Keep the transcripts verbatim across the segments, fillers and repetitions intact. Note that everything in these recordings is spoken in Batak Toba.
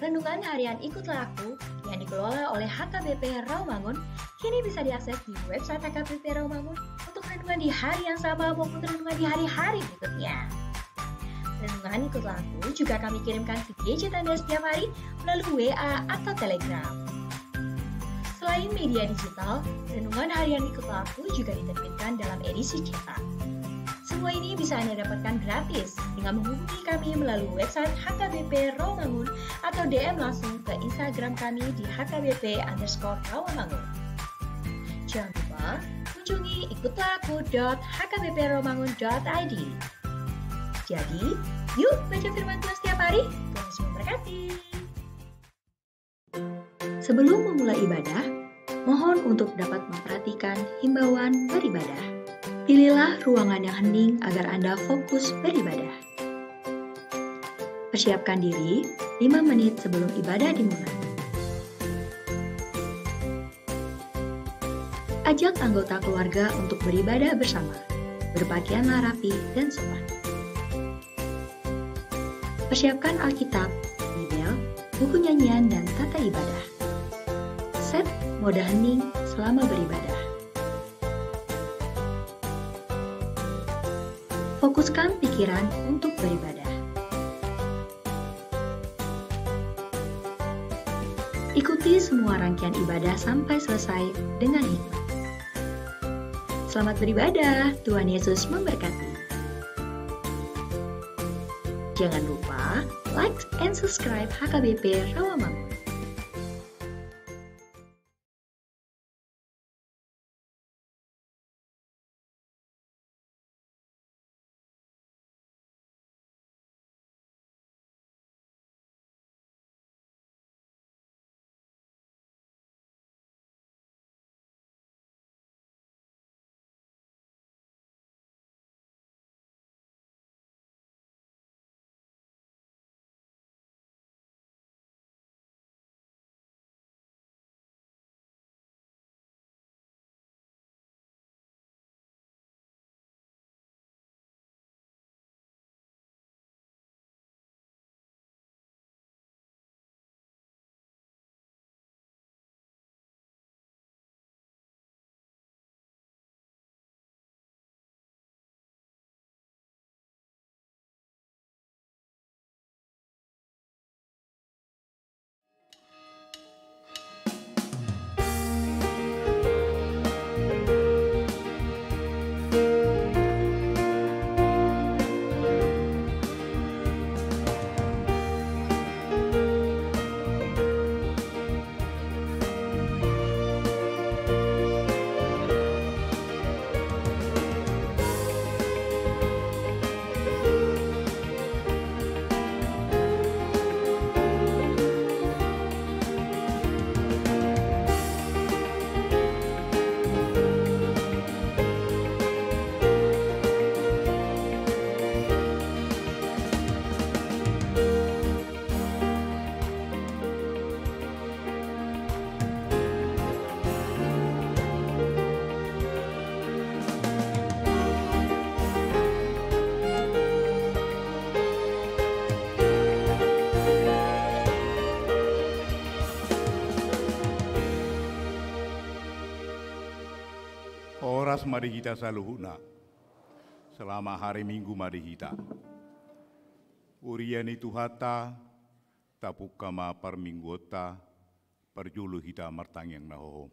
Renungan harian Ikutlah Aku yang dikelola oleh H K B P Rawamangun kini bisa diakses di website H K B P Rawamangun untuk renungan di hari yang sama maupun renungan di hari-hari berikutnya. Renungan Ikutlah Aku juga kami kirimkan ke gadget Anda setiap hari melalui W A atau Telegram. Selain media digital, renungan harian Ikutlah Aku juga diterbitkan dalam edisi cetak. Semua ini bisa Anda dapatkan gratis dengan menghubungi kami melalui website H K B P Rawamangun atau D M langsung ke Instagram kami di H K B P underscore Rawamangun. Jangan lupa kunjungi ikutlah aku dot H K B P rawamangun dot I D. Jadi, yuk baca firman Tuhan setiap hari. Tuhan Yesus memberkati. Sebelum memulai ibadah, mohon untuk dapat memperhatikan himbauan beribadah. Pilihlah ruangan yang hening agar Anda fokus beribadah. Persiapkan diri lima menit sebelum ibadah dimulai. Ajak anggota keluarga untuk beribadah bersama. Berpakaianlah rapi dan sopan. Persiapkan Alkitab, Bibel, buku nyanyian, dan tata ibadah. Set mode hening selama beribadah. Fokuskan pikiran untuk beribadah. Ikuti semua rangkaian ibadah sampai selesai dengan hikmat. Selamat beribadah, Tuhan Yesus memberkati. Jangan lupa like and subscribe H K B P Rawamangun. Horas ma di hita saluhutna. Selamat hari Minggu ma di hita. Huria ni Tuhanta, tapungka ma parmingguonta, parjolo hita martangiang na hohom.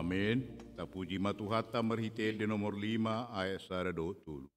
Amin. Tapuji ma Tuhanta marhite Ende nomor lima ayat sada dohot tolu.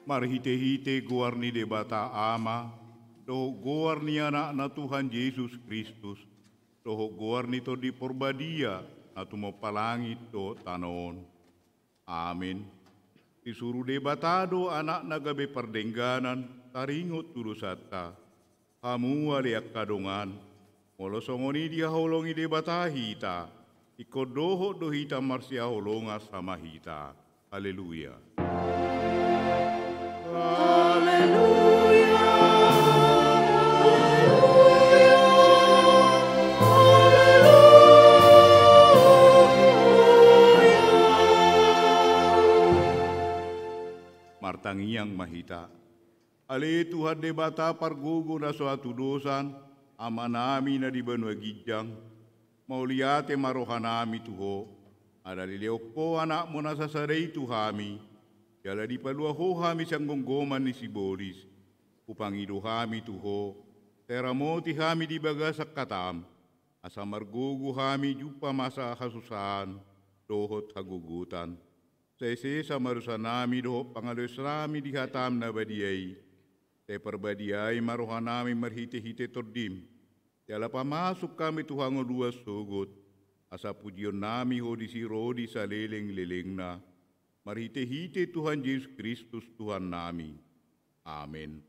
Marhitehite goar ni Debata Ama, dohot goar ni Anakna Tuhan Jesus Kristus, dohot goar ni Tondi Parbadia, na tumompa langit dohot tano on. Amin. Disuru Debata do Anakna gabe pardengganan taringot tu dosanta. Hamu ale angka dongan, molo songon i dihaholongi Debata hita, ingkon dohot do hita marsihaholongan sama hita. Haleluya. Haleluya. Haleluya. Haleluya. Martangiang ma hita. Ale Tuhan Debata pargogo na so hatudosan, Amanami na di banua ginjang, mauliate ma rohanami tu Ho, na dilehon Ho Anakmu na sasada i tu hami, jala dipalua Ho hami sian gomgoman ni sibolis. Hupangido hami tu Ho, sai ramoti hami di bagasan hataM, asa margogo hami jumpa masa hasusaan dohot hagogotan. Sai sesa ma dosanami dohot pangalaosionami di hataM na badia i. Sai parbadiai ma rohanami marhitehite TondiM. Jala pamasuk hami tu hangoluan sogot, asa pujionnami Ho disi ro di salelenglelengna. Marhitehite Tuhan Jesus Kristus Tuhannami. Amen.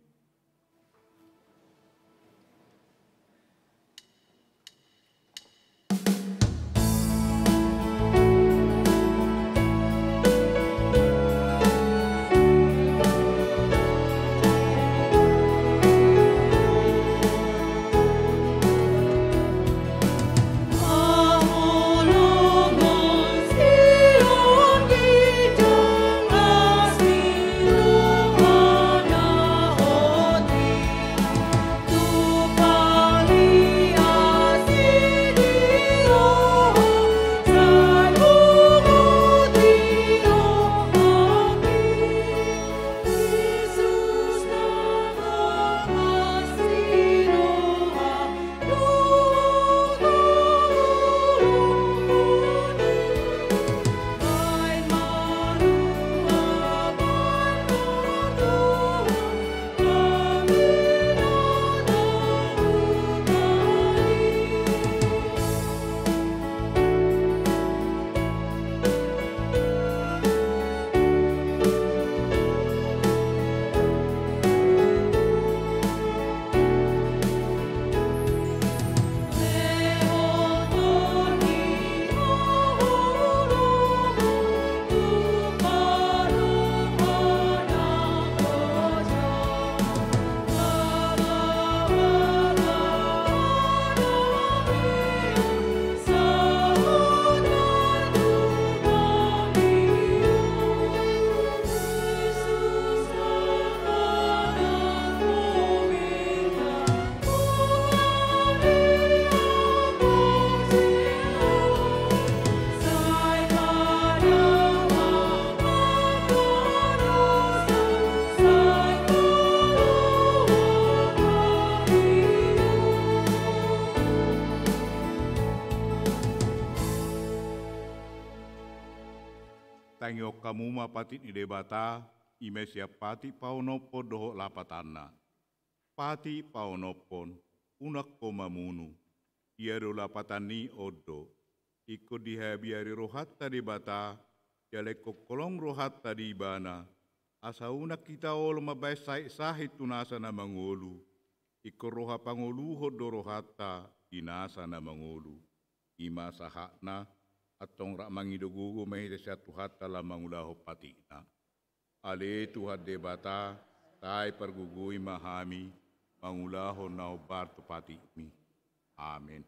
Tangihon hamu ma patik ni Debata, i ma sian patik paonomhon dohot lapatanna. Patik paonomhon, unang ho mamunu. Ia do lapatan ni on do. Ingkon dihabiari rohanta Debata, jala ingkon holong rohanta di Ibana, asa unang hita olo mambahen sahit-sahit tu nasa na mangolu. Ingkon roha pangoluhon do rohanta di nasa na mangolu. I ma sahatna, antong rap mangido gogo ma hita sian Tuhanta laho mangulahon patikna. Ale Tuhan Debata, sai pargogoi ma hami mangulahon na hombar tu patikmi. Amen.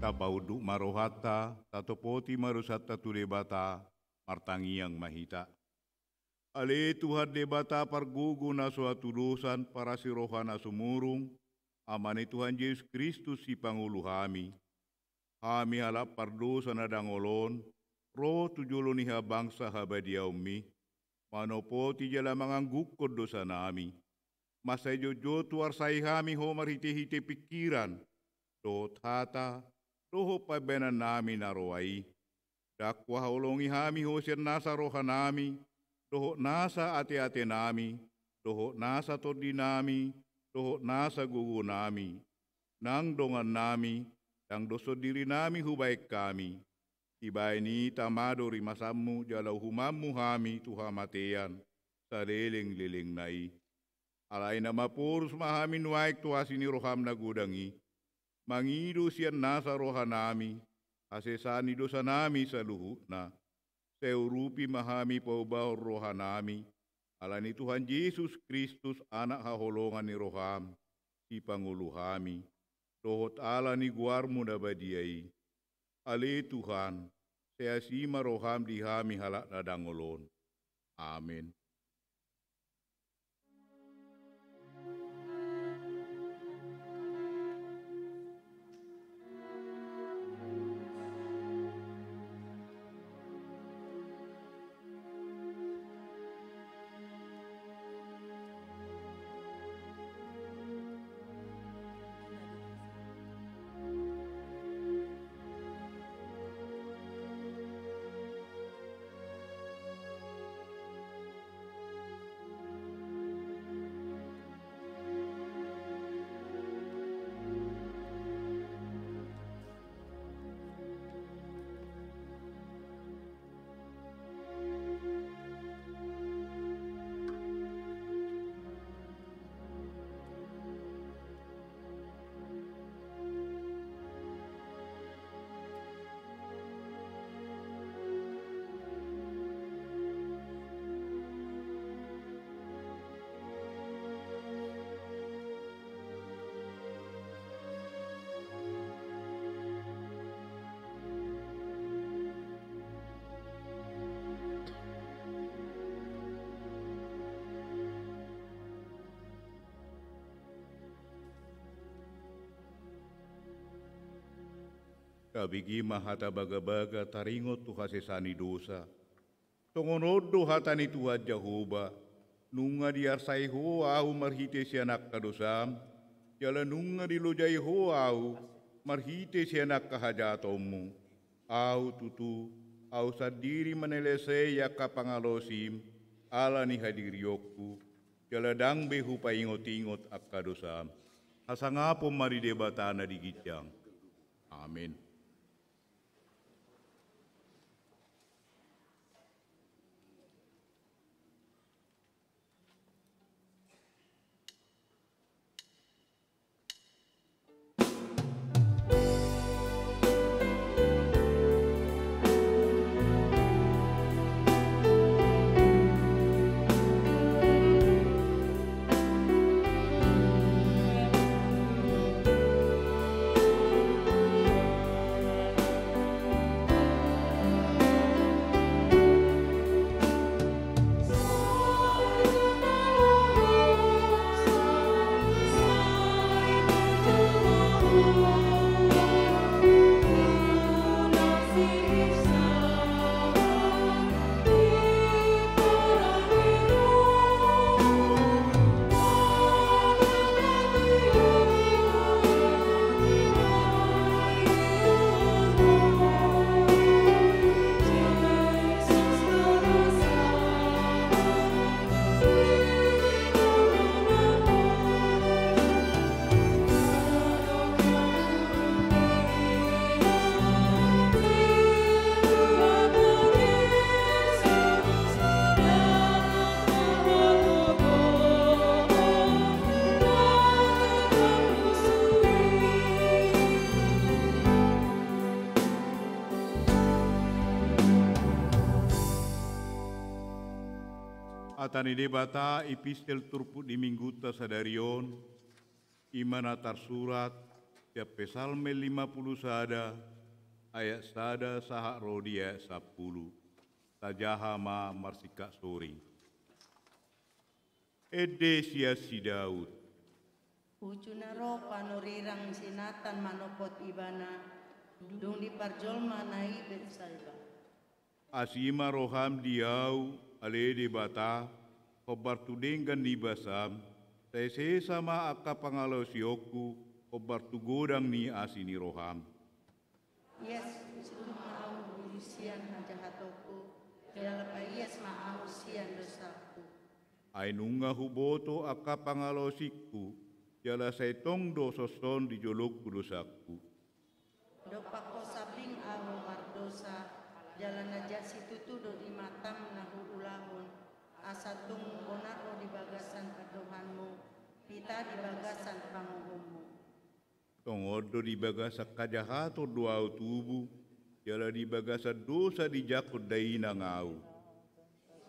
Tapaunduk ma rohanta, tatopoti ma dosanta tu Debata, martangiang ma hita. Ale Tuhan Debata pargogo na so hatudosan, parasi roha na sumurung, Ama ni Tuhan Jesus Kristus sipangolu hami. Hami halak pardosa na dangol on, ro tu jolo ni habangsa habadiaonmi, manopoti jala manganggukkon dosanami. Mansai jotjot huarsai hami ho marhitehite pingkiran, dohot hata, dohot pambahenannami na roa i. Ndang huhaholongi hami ho sian nasa rohanami, dohot nasa ateatenami, dohot nasa tondinami, dohot nasa gogonami. Nang dongannami, ndang doshon dirinami hubahen hami. Dibahen i tama do rimasanmu jala uhumanmu hami tu hamatean, salelenglelengna i. Alai na maporus ma hami nuaeng tu asi ni roham na godang i, mangido sian nasa rohanami hasesaan ni dosanami saluhutna. Sai urupi ma hami paubahon rohanami, ala ni Tuhan Jesus Kristus, Anak haholongan ni roham, sipangolu hami, dohot ala ni goarmu na badia i. Ale Tuhan, sai asi ma roham di hami halak na dangol on. Amen. Tabege ma hata bagabaga taringot tu hasesaan ni dosa. Songon on do hata ni Tuhan Jahowa: Nunga diarsai Ho ahu marhite sian angka dosam, jala nunga dilojai Ho ahu marhite sian angka hajahatonmu. Ahu tutu, ahu sandiri ma na lean sai angka pangalaosim ala ni hadirionku, jala ndang be hupaingotingot angka dosam. Hasangapon ma di Debata na di ginjang. Amen. Hata ni Debata epistel turpuk di Minggunta sadari on, i ma na tarsurat sian Psalmen lima pulu sada, ayat sada sahat ro di ayat sampulu. Tajaha ma marsingkat soring. Ende sian si Daud. Uju na ro panurirang si Natan manopot ibana, dung diparjolmana i Betsaiba. Asi ma roham di ahu, ale Debata, hombar tu denggan ni basam, sai sesa ma angka pangalaosionku, hombar tu godang ni asi ni roham. Ias ma ahu sian hajahatonku, jala paias ma ahu sian dosaku. Ai nunga huboto angka pangalaosingku, jala sai tong do songon i di jolongku dosaku. Dompak ho sambing ahu mardosa, jala na jat situtu do di matam na huulahon, asa tung bonar ho di bagasan pandohanmu, hita di bagasan panguhummu. Songon do di bagasan hajahaton do ahu tubu, jala di bagasan dosa dijangkon dainang ahu.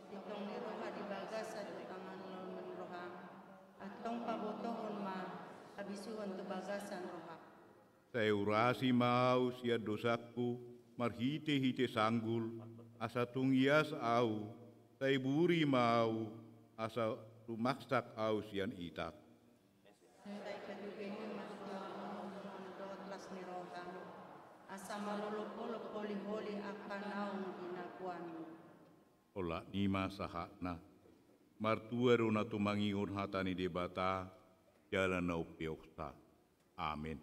Sintong ni roha di bagasan do tangan laho manang roham, antong pabotohon ma habisuhon tu bagasan roham. Sai urasi ma ahu sian dosangku marhitehite sanggul, asa tung ias ahu. Sai buri ma ahu, asa tumangsak ahu sian itang. Sai patuduhon ma Tuhan dohot las ni roham, asa marolopolop holiholi angka naung binahenmu. Olat ni ma sahatna. Martua do na tumangihon hata ni Debata jala na umpeopsa. Amen.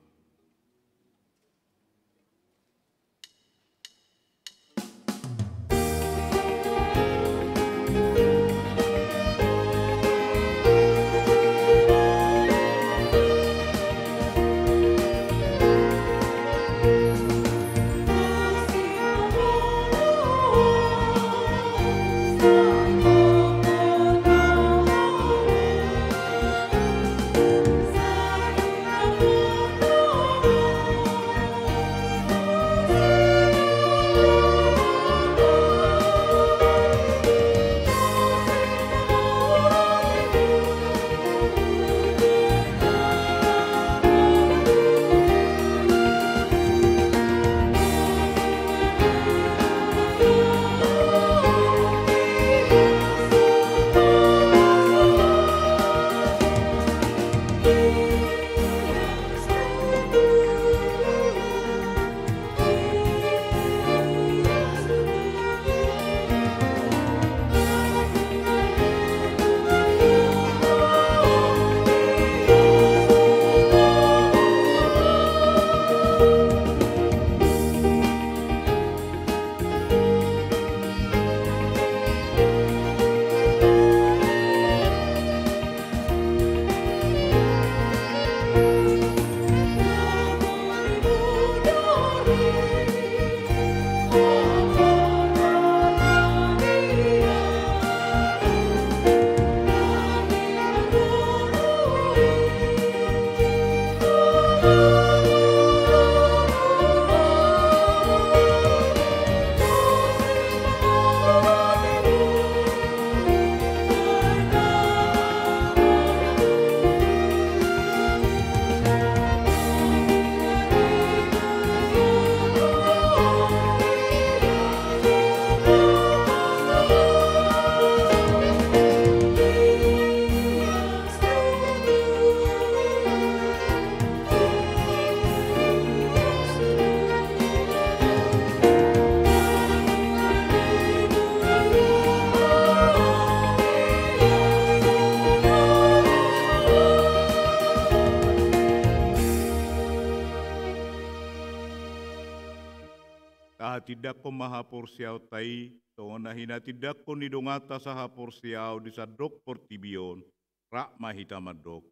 Tahatindangkon ma haporseaonta i, songon na hinatindangkon ni donganta sahaporseaon di sandok portibi on, rap ma hita mandok.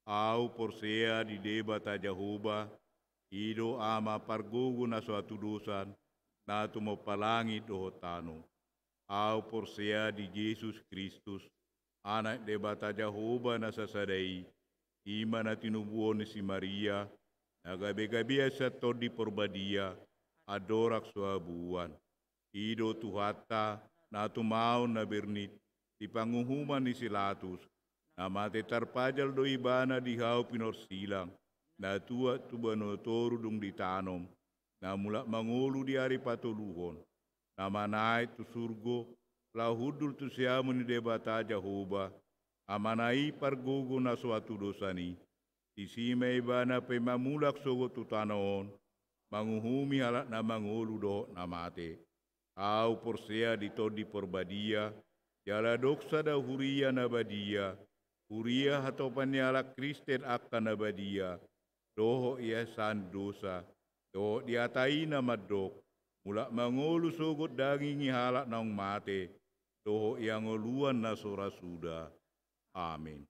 Ahu porsea di Debata Jahowa, i do Ama pargogo na so hatudosan, na tumompa langit dohot tano. Ahu porsea di Jesus Kristus, Anak Debata Jahowa na sasada i, i ma na tinubuhon ni si Maria, na gabegabean sian Tondi Porbadia, andorang so habuuan. I do Tuhanta, na tumaon na bernit, di panguhuman ni si Latus, na mate tarpajal do Ibana di hau pinorsilang, na tuat tu banua toru dung ditanom, na mulak mangolu di ari patoluhon, na manaek tu surgo, laho hundul tu siamun ni Debata Jahowa, Amana i pargogo na so hatudosan i. Disi ma Ibana pe mamulak sogot tu tano on, manguhumi halak na mangolu dohot na mate. Ahu porsea di Tondi Porbadia, jala adong sada huria na badia, huria hatopan ni halak Kristen angka na badia, dohot iasaan dosa, dohot di hata i na mandok, mulak mangolu sogot daging ni halak naung mate, dohot iangoluan na so ra suda. Amen.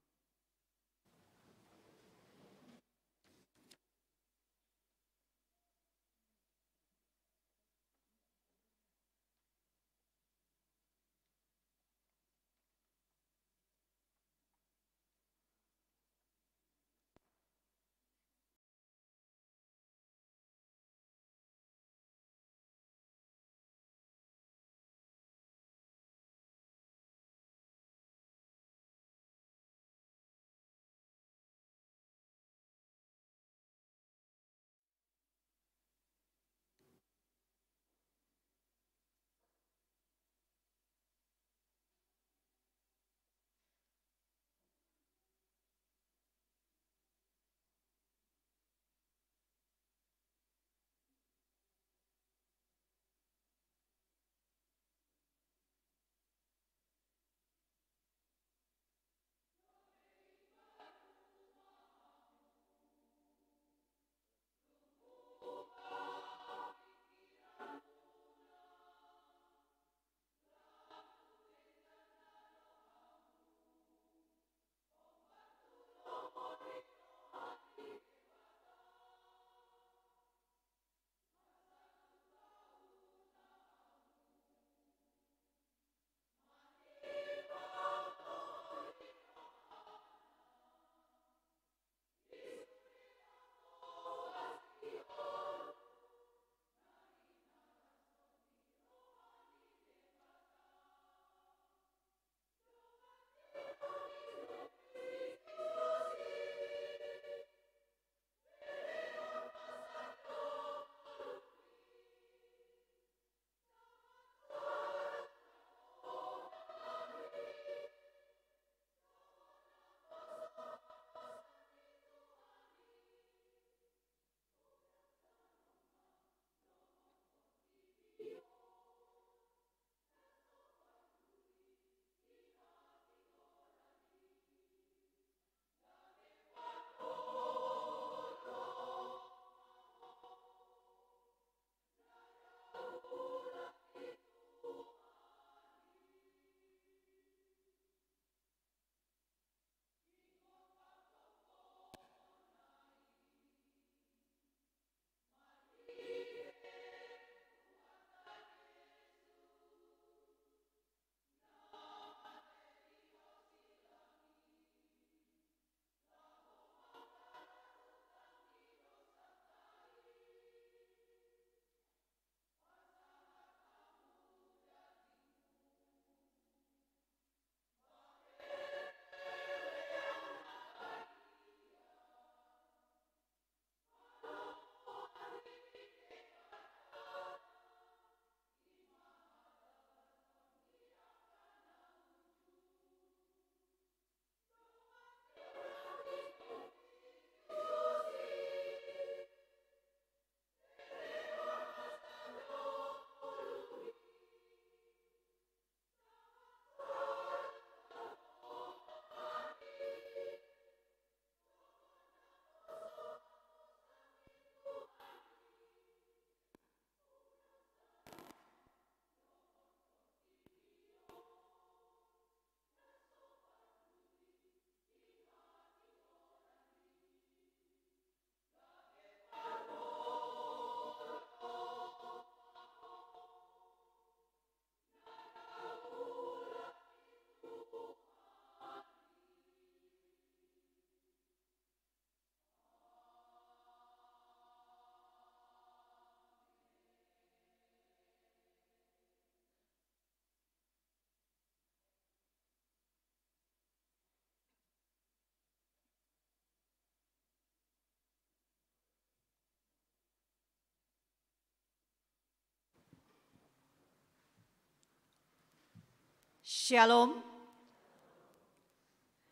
Shalom.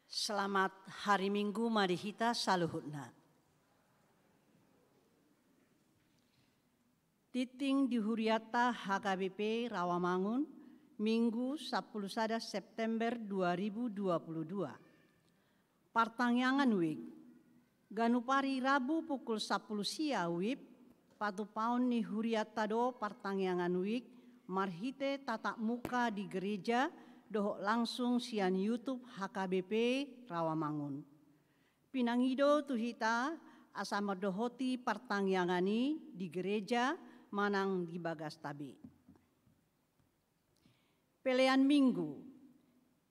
Selamat hari Minggu ma di hita saluhutna. Tingting di hurianta H K B P Rawamangun, Minggu sampulu sada September dua ribu dua puluh dua. Partangiangan WIB. Ganup ari Rabu pukul sampulu sia WIB, patupaon ni hurianta do partangiangan WIB marhite tatap muka di gereja dohot langsung sian YouTube H K B P Rawamangun. Pinangido tu hita asa mandohoti partangiangan i di gereja manang di bagasta be. Pelean Minggu.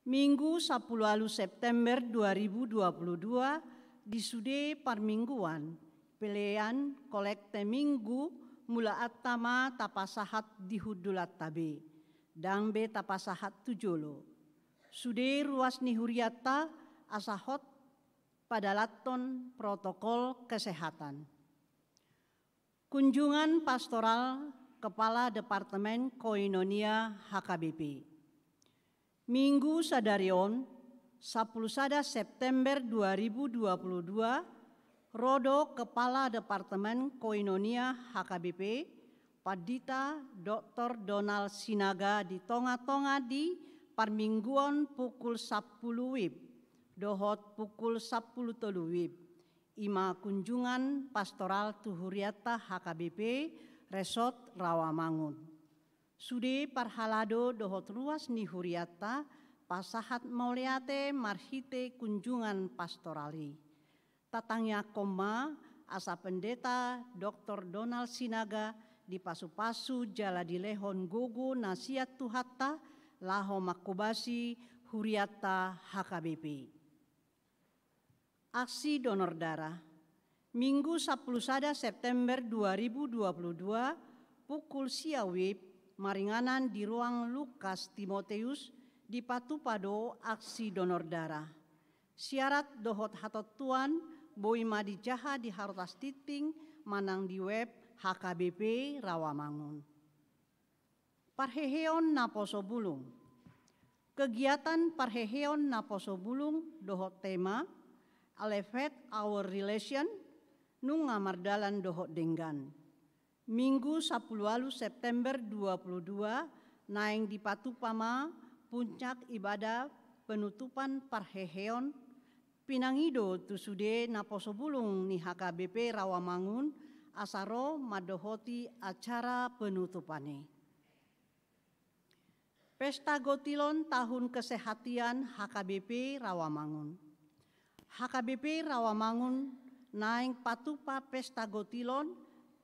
Minggu sampulu ualu September dua ribu dua puluh dua, di sude parmingguan, pelean kolekte Minggu mulaanta ma tapasahat di hundulanta be, ndang be tapasahat tu jolo. Sude ruas ni hurianta asa hot padalanhon protokol kesehatan. Kunjungan pastoral Kepala Departemen Koinonia H K B P. Minggu sadari on, sampulu sada September dua ribu dua puluh dua, ro do Kepala Departemen Koinonia H K B P, Pandita Doktor Donald Sinaga di tonga-tonga di parmingguon pukul sampulu WIB dohot pukul sampulu tolu WIB. I ma kunjungan pastoral tu hurianta H K B P Resort Rawamangun. Sude parhalado dohot ruas ni hurianta pasahat mauliate marhite kunjungan pastoral i. Tatangiangkon ma asa Pendeta Doktor Donald Sinaga dipasupasu jala dilehon gogo na sian Tuhanta laho manghobasi hurianta H K B P. Aksi donor darah. Minggu sampulu sada September dua ribu dua puluh dua, pukul sia WIB, maringanan di ruang Lukas Timoteus, dipatupa do aksi donor darah. Syarat dohot hatontuan boi ma dijaha di harotas tingting manang di web H K B P Rawamangun. Parheheon naposo bulung. Kegiatan parheheon naposo bulung dohot tema Elevate Our Relation nunga mardalan dohot denggan. Minggu sampulu ualu September dua puluh dua naeng dipatupa ma puncak ibadah penutupan parheheon. Pinangido tu sude naposo bulung ni H K B P Rawamangun asa ro mandohoti acara penutupan i. Pesta Gotilon Tahun Kesehatan H K B P Rawamangun. H K B P Rawamangun naeng patupa Pesta Gotilon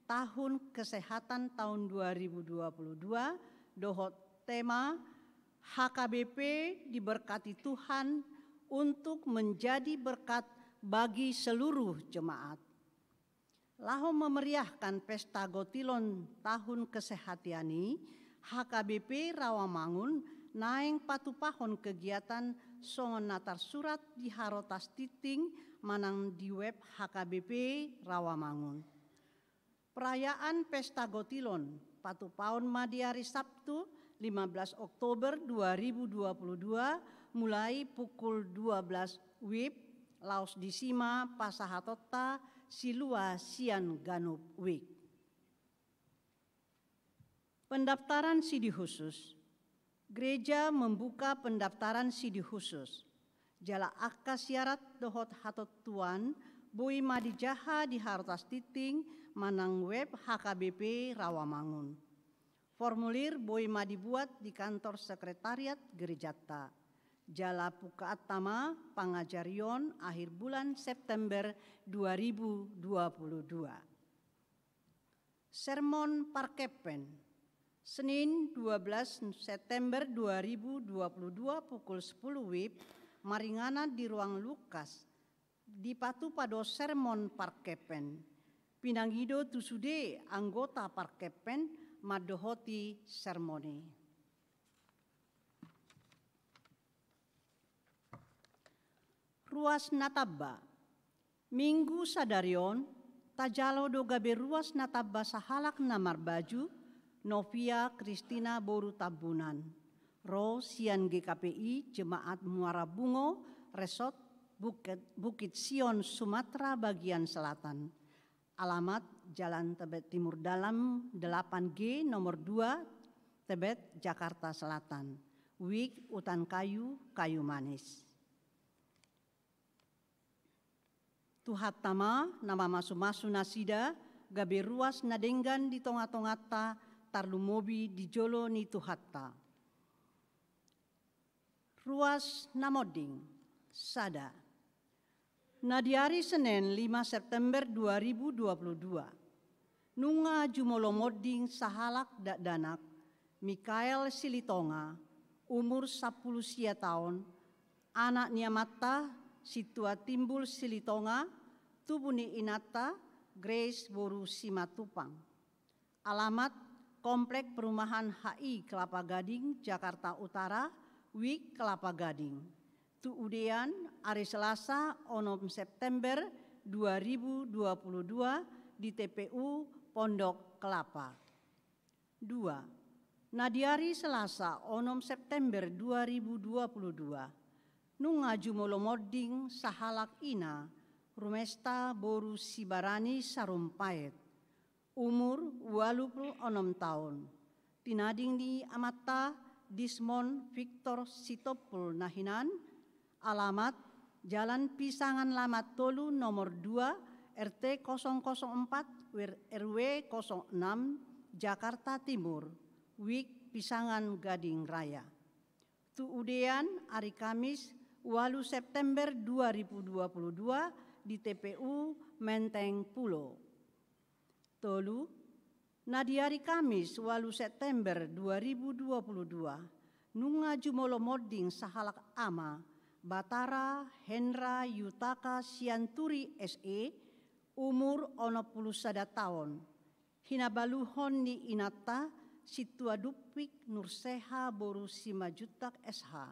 Tahun Kesehatan tahun dua ribu dua puluh dua dohot tema H K B P diberkati Tuhan untuk menjadi berkat bagi seluruh jemaat. Laho memeriahkan Pesta Gotilon Tahun Kesehatan i, H K B P Rawamangun naeng patupahon kegiatan songon na tarsurat di harotas tingting manang di web H K B P Rawamangun. Perayaan Pesta Gotilon patupaon ma di ari Sabtu, lima belas Oktober dua ribu dua puluh dua, mulai pukul dua belas WIB, laos disi ma pasahatonta silua sian ganup WIB. Pendaftaran sidi khusus. Gereja membuka pendaftaran sidi khusus. Jala angka syarat dohot hatontuan boi ma dijaha di harotas tingting manang web H K B P Rawamangun. Formulir boi ma dibuat di kantor sekretariat gerejanta. Jala pungkaanta ma pangajarion akhir bulan September dua ribu dua puluh dua. Sermon Parkempen. Senin, dua belas September dua ribu dua puluh dua, pukul sepuluh WIB, maringanan di ruang Lukas. Dipatupa do sermon Parkempen. Pinangido tu sude anggota Parkempen mandohoti sermon i. Ruas na tamba. Minggu sadari on, tajalo do gabe ruas na tamba sahalak na marbaju, Novia Kristina boru Tambunan. Ro sian G K P I Jemaat Muara Bungo, Resort Bukit, Bukit Sion, Sumatera bagian selatan. Alamat Jalan Tebet Timur Dalam delapan G nomor dua, Tebet, Jakarta Selatan. Wijk Hutan Kayu, Kayu Manis. Tuhanta ma na mamasumasu nasida, gabe ruas na denggan di tongatonganta, tarlumobi di jolo ni Tuhanta. Ruas na monding, sada. Na di ari Senen lima September dua ribu dua puluh dua, nunga jumolo monding sahalak dakdanak, Mikael Silitonga, umur sampulu sia taon, anak ni amanta Sintua Timbul Silitonga, tubu ni inanta Grace boru Simatupang. Alamat Komplek Perumahan H I Kelapa Gading, Jakarta Utara, Wijk Kelapa Gading. Tu udean ari Selasa onom September dua ribu dua puluh dua di T P U Pondok Kelapa. Dua. Na di ari Selasa onom September dua ribu dua puluh dua, nunga jumolo monding sahalak ina, Rumesta boru Sibarani Sarumpaet, umur ualu pulu onom taon. Tinading ni amanta Dismon Victor Sitompul na hinan, alamat Jalan Pisangan Lamat tolu nomor dua, R T kosong kosong empat, R W kosong enam, Jakarta Timur, Wijk Pisangan Gading Raya. Tu udean ari Kamis ualu September dua ribu dua puluh dua di T P U Menteng Pulo. Tolu. Na di ari Kamis ualu September dua ribu dua puluh dua, nunga jumolo monding sahalak ama, Batara Hendra Yutaka Sianturi S E, umur onom pulu sada taon, hinabaluhon ni inanta Sintua Dumpik Nurseha boru Simanjuntak S H.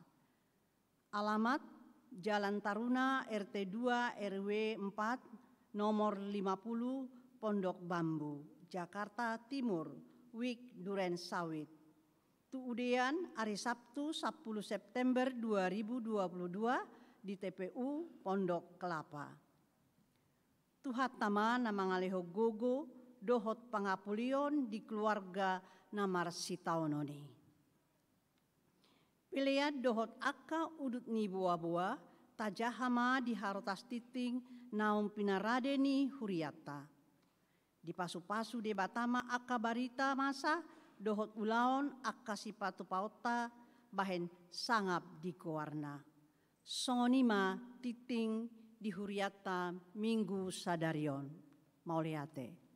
Alamat Jalan Taruna R T dua R W empat nomor lima puluh, Pondok Bambu, Jakarta Timur, Wijk Duren Sawit. Tu udean ari Sabtu sampulu September dua ribu dua puluh dua di T P U Pondok Kelapa. Tuhanta ma na mangalehon gogo dohot pangapulion di keluarga na marsitaonon i. Pelean dohot angka udut ni boaboa, tajaha ma di harotas tingting naung pinarade ni hurianta. Dipasupasu Debata ma angka barita masa dohot ulaon angka sipatupaonta bahen sangap di goarna. Songon i ma tingting di hurianta Minggu sadari on. Mauliate.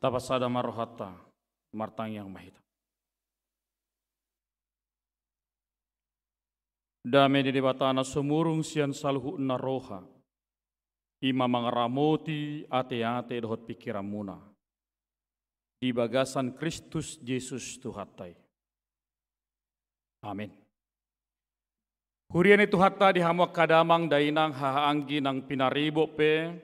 Tapasada ma rohanta, martangiang ma hita. Dame ni Debata na sumurung sian saluhutna roha, i ma mangaramoti ateate dohot pingkiranmuna di bagasan Kristus Jesus Tuhanta i. Amen. Huria ni Tuhanta, di hamu angka damang dainang hahaanggi nang pinaribot pe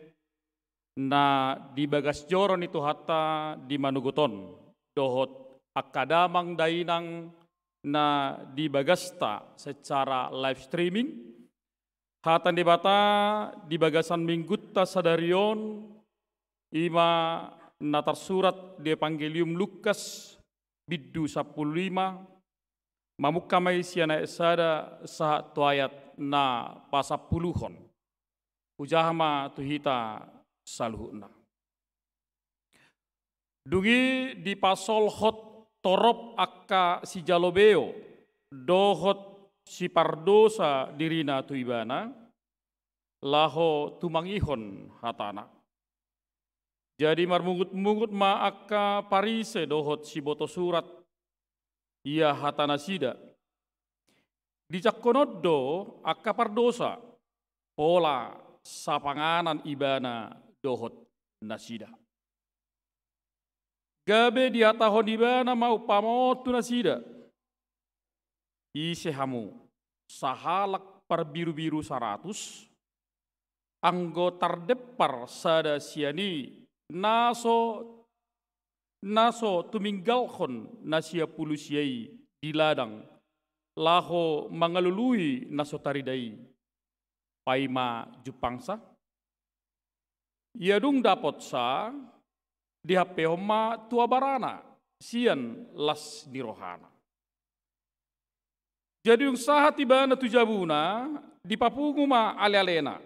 na di bagas joro ni Tuhanta di manogot on, dohot angka damang dainang na di bagasta secara live streaming. Hata ni Debata di bagasan minggunta sadari on, i ma na tarsurat di Evangelium Lukas, bindu sampulu lima, mamungka ma i sian ayat sada sahat tu ayat na pasampuluhon. Hujaha ma tu hita saluhutna. Dung i dipasolhot torop angka sijalo beo dohot sipardosa dirina tu ibana, laho tumangihon hatana. Jadi marmungutmungut ma angka Parise dohot siboto surat, ia hatanasida: Dijangkon on do angka pardosa, pola sapanganan ibana dohot nasida. Gabe dihatahon ibana ma umpama on tu nasida: Ise hamu, sahalak parbirubiru saratus, anggo tardempar sada sian i, na so, na so tuminggalhon na sia pulu sia i di ladang, laho mangalului na so tarida i, paima jumpangsa? Ia dung dapotsa, dihampehon ma tu abarana sian las ni rohana. Jadi dung sahat ibana tu jabuna, dipapungu ma alealena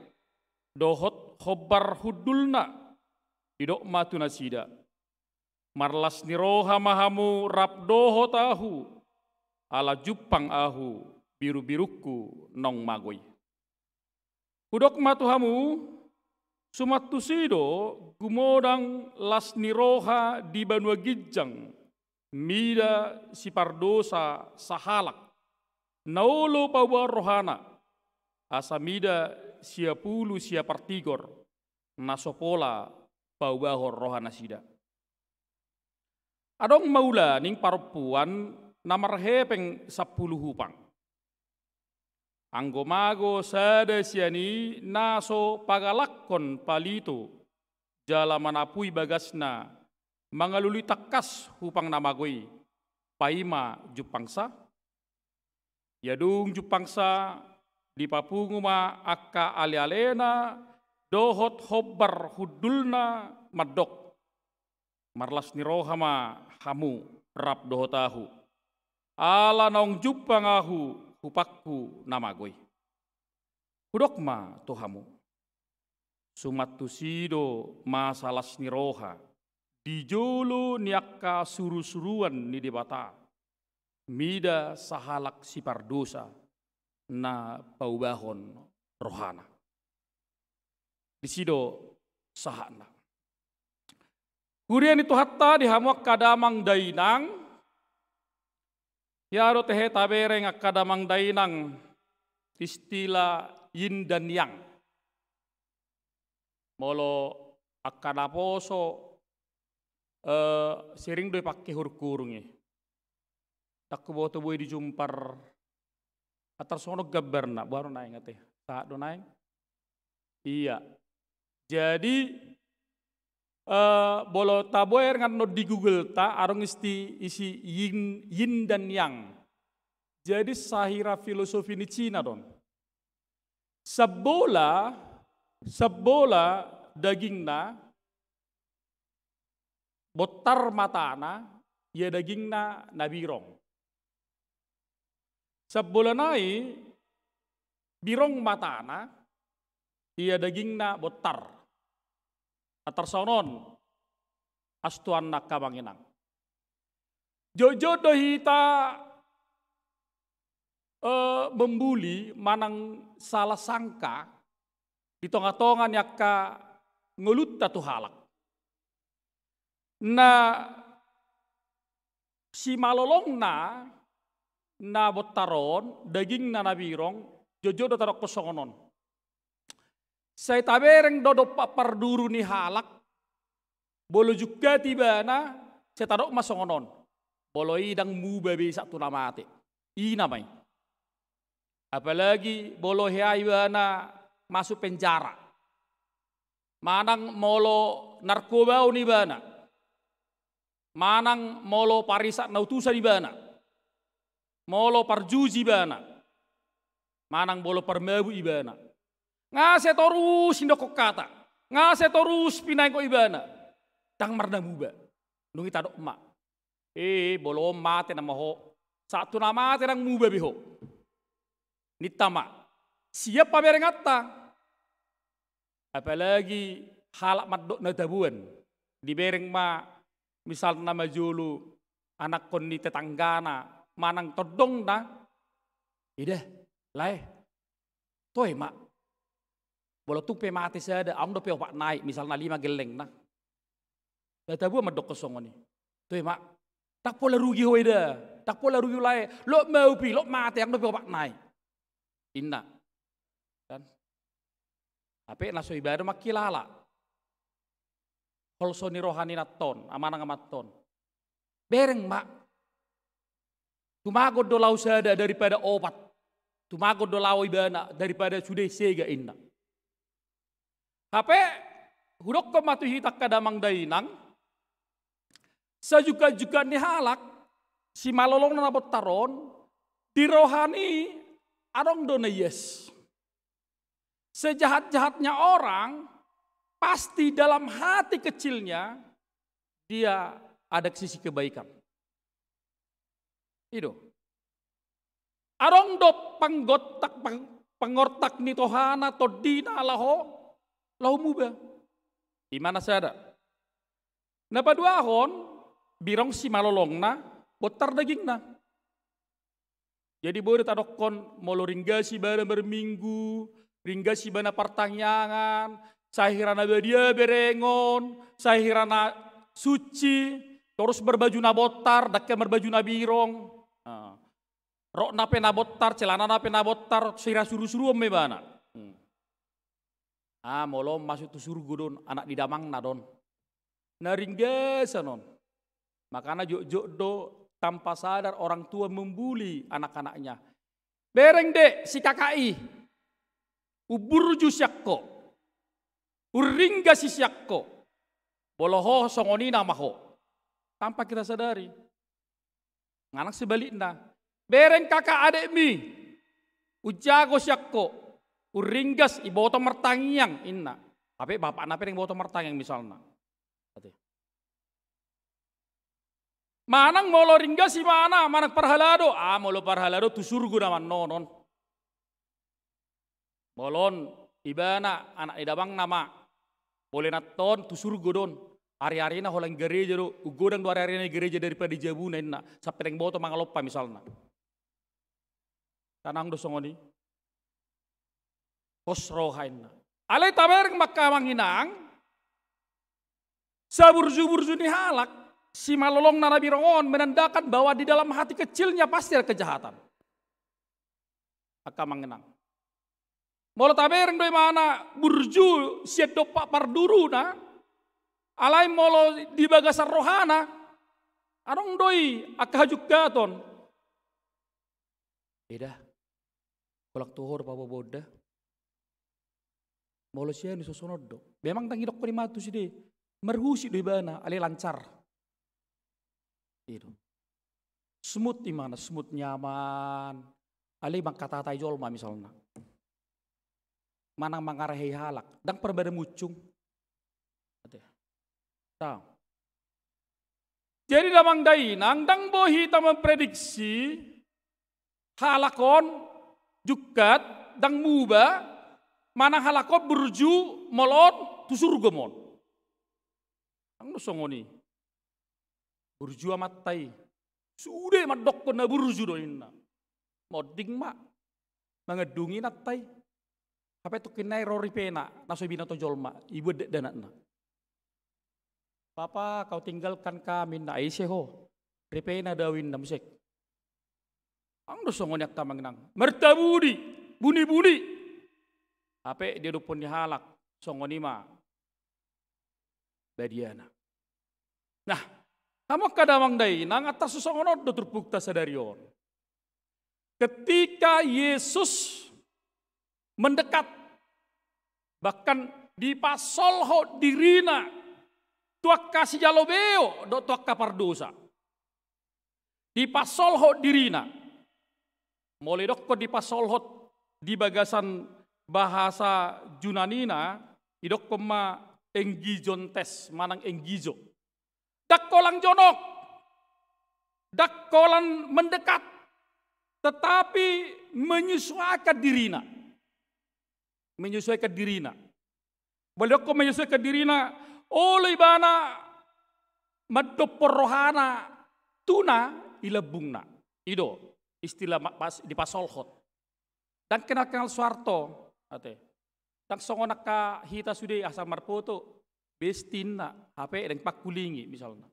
dohot hombar hundulna, didok ma tu nasida: Marlas ni roha ma hamu rap dohot ahu, ala jumpang ahu birubirungku naung mago i. Hudok ma tu hamu, suman tusi do gumodang las ni roha di banua ginjang mida sipardosa sahalak, na olo paubahon rohana, asa mida sia pulu sia partigor, na so pola paubahon rohanasida. Adong ma ulaning parompuan na marhepeng sampulu hupang. Anggo mago sada sian i na so pagalakkon palito, jala manapui bagasna, mangalului tangkas hupang na mago i, paima jumpangsa? Ia dung jumpangsa, dipapungu ma angka alealena dohot hombar hundulna mandok: Marlas ni roha ma hamu rap dohot ahu, ala naung jumpang ahu hupangku na mago i. Hudok ma tu hamu, suman tusi do masa las ni roha di jolo ni angka surusuruan ni Debata, mida sahalak sipardosa na paubahon rohana. Disi do sahatna. Huria ni Tuhanta, di hamu angka damang dainang, ia do tehe tabereng angka damang dainang istilah yin dan yang. Molo angka naposo, eh, sering do dipake hurung-hurung i. Ndang huboto boi dijumpar. Atar songon on gambarna, boha do naeng ate? Sahat do naeng? Iya. Jadi, eh, molo taboto annon di Google ta, adong isti-, isi yin, yin dan yang. Jadi sahira filosofi ni Cina do on. Sambola, sambola dagingna, bontar matana, ia dagingna na birong. Sambola nai birong matana, ia dagingna bontar. Atar songon on, astuanna angka amang inang. Jotjot do hita, eh, membuli manang salah sangka di tongatonga ni angka ngolunta tu halak. Na simalolongna na bontar on, dagingna na birong, jotjot do tadokkon songon on. Sai tabereng do dompak parduru ni halak, molo jungkat ibana, sai tadok ma songon on. Molo i ndang muba be sahat tu na mate. I nama i. Apalagi molo hea ibana masuk penjara. Manang molo narkobaon ibana. Manang molo parisak na utusan ibana. Molo parjuji ibana. Manang molo parmabuk ibana. Nga sai torus indokkon hata. Nga sai torus pinaingot ibana. Ndang marnamuba. Dung i tadok ma. Eh, molo on mate nama ho. Sahat tu na mate ndang muba be ho. Ninta ma. Sian paberenganta. Apalagi halak mandok na taboan. Dibereng ma misalna ma jolo anakkon ni tetanggana manang tondongna. Ida, lae. Toe ma. Molo tung pe mate sada, adong dope opat nai, misalna lima gellengna. Na taboan mandokkon songon i. Toe ma. Ndang pola rugi ho ida. Ndang pola rugi ho lae. Lot ma upi, lot mate, adong dope opat nai. Inna. Kan? Hape na so ibana mangkilala. Holso ni roha ni nanton, amanang amanton. Bereng ma. Tumagon do laho sada daripada opat. Tumagon do laho ibana daripada sude sega inna. Hape, hudokkon ma tu hita angka damang dainang, sajungkat-jungkat ni halak, simalolongna na bontar on, di rohana i adong do na ias. Sejahat-jahatnya orang, pasti dalam hati kecilnya, dia ada sisi kebaikan. I do. Adong do panggontak, pang-, pangortak ni tohana, tondina laho, laho muba. I ma na sada. Na paduahon, birong simalolongna, bontar dagingna. Jadi boi do tadokkon, molo ringgas ibana marminggu, ringgas ibana partangiangan, sai hira na badia berengon, sai hira na suci, torus marbaju na bontar, ndang hea marbaju na birong. Ah. Rokna pe na bontar, celanana pe na bontar, sai hira suru-suruon ma ibana. Hmm. Ah, molo on masuk tu surgo do on, anak ni damangna do on. Na ringgasan on. Makana jotjot do tanpa sadar orang tua membuli anak-anaknya. Bereng de si kakak i. Umburju sian ho. Umringgas i sian ho. Molo ho songon i nama ho. Tanpa kita sadari. Nga nang sebalikna. Bereng kakak adekmi. Umjago sian ho. Umringgas, iboto martangiang, inna. Hape bapakna pe ndang iboto martangiang misalna. Ate. Manang molo ringgas ibana, manang parhalado. Ah, molo parhalado tu surgo nama annon on. Molo on ibana, anak ni damangna ma. Molo inanta on tu surgo do on. Ari-arina holan gareja do. Umgodang do ari-arina di gareja daripada di jabuna inna. Sampe ndang iboto mangalompa misalna. Kan adong do songon i. Pos roha inna. Alai tabereng ma angka amang inang. Saburju-burju ni halak, simalolongna na birong on menandakan bahwa di dalam hati kecilnya pasti ada kejahatan. Angka amang inang. Molo tabereng do imana burju sian dompak parduruna, alai molo di bagasan rohana, adong do i angka hajungkaton. Eda, holan tu ho do paboaboaon da. Molo sian i songon on do. Memang ndang idokkon imana tu sude. Marhusip do ibana, alai lancar. I do. Smooth imana, smooth nyaman. Alai mangkatatai jolma misalna. Manang mangarahei halak. Ndang parbada muncung. Ate. Tau. Jadi damang dainang, ndang boi hita memprediksi halak on jungkat, ndang muba, manang halak on burju, molo on tu surgo ma on. Ndang do songon i. Burju amanta i. Sude mandokkon na burju do inna. Monding ma. Mangandungi inanta i. Hape tongkin nai ro ripena, na so binoto jolma, ibuat dakdanakna. Papa, kau tinggalkan kami, inna, ise ho. Ripena do au inna muse. Ndang do songon i angka amang inang. Martabuni, bunibuni. Hape didok ni halak, songon i ma badiana. Nah, hamu angka damang dainang, antar so songon on do turpukta sadari on. Ketika Yesus mendekat, bahkan dipasolhot dirina tu angka sijalo beo dohot tu angka pardosa. Dipasolhot dirina. Molo idokkon dipasolhot di bagasan bahasa Junanina, idokkon ma engizontes manang engizo. Ndang holan jonok, ndang holan mendekat, tetapi menyesuaikan dirina. Menyesuaikan dirina. Molo idokkon menyesuaikan dirina, olo ibana mandompor rohana tu na i lambungna. I do istilah ma-, pas-, dipasolhot. Ndang kenal-kenal Soeharto, ate. Ndang songon angka hita sude, asal marpoto, besti ninna, hape ndang pangkulingi misalna.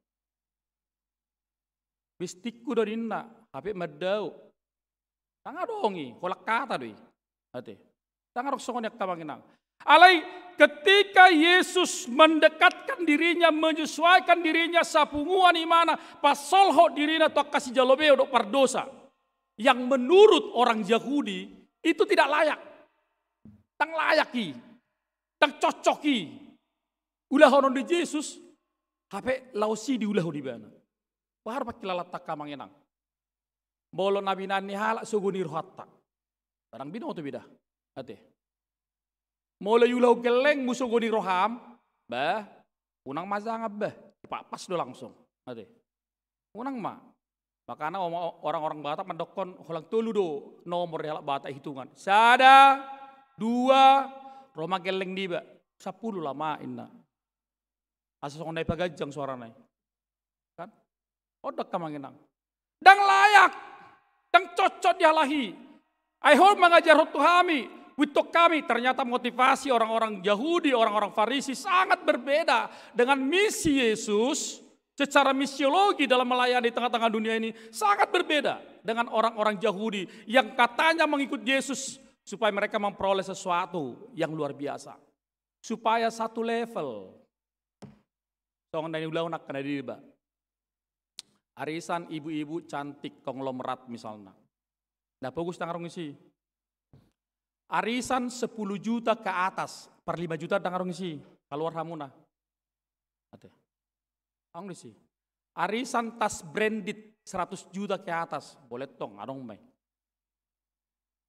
Bestingku do ninna, hape mandao. Ndang adong i, holan hata do i. Ate. Ndang adong songon i angka amang inang. Alai ketika Yesus mendekatkan dirinya, menyesuaikan dirinya, sapunguan ibana, pasolhot dirina tu angka sijalo beo dohot pardosa, yang menurut orang Yahudi itu tidak layak. Ndang layak i. Ndang cocok i ulahonon ni Jesus, hape laos i diulahon ibana. Boha do pangkilalanta angka amang inang? Molo na binahen ni halak sogo ni rohanta, ndang binoto be da. Ate. Molo iulahon gellengmu sogo ni roham, bah, unang ma jangan bah, dipappas do langsung. Ate. Unang ma. Makana oma-, orang-orang Batak mandokkon holan tolu do nomor di halak Batak hitungan. Sada, dua, ro ma gelleng niba. Sampulu lama inna. Asa songon na i paganjang suarana i. Kan? On do angka amang inang. Ndang layak, ndang cocok di halak i. Ai ho mangajarhon tu hami, huingot hami, ternyata motivasi orang-orang Yahudi, orang-orang Farisi sangat berbeda dengan misi Yesus secara misiologi dalam melayani tengah-tengah dunia ini sangat berbeda dengan orang-orang Yahudi yang katanya mengikut Yesus supaya mereka memperoleh sesuatu yang luar biasa. Supaya satu level. Songon na niulahon angka na deba. Arisan ibu-ibu cantik konglomerat misalna. Na pogos ndang adong isi. Arisan sepuluh juta ke atas, per lima juta ndang adong isi. Kaluar hamuna. Ate. Adong isi. Arisan tas branded seratus juta ke atas, boleh tong, adong ma i.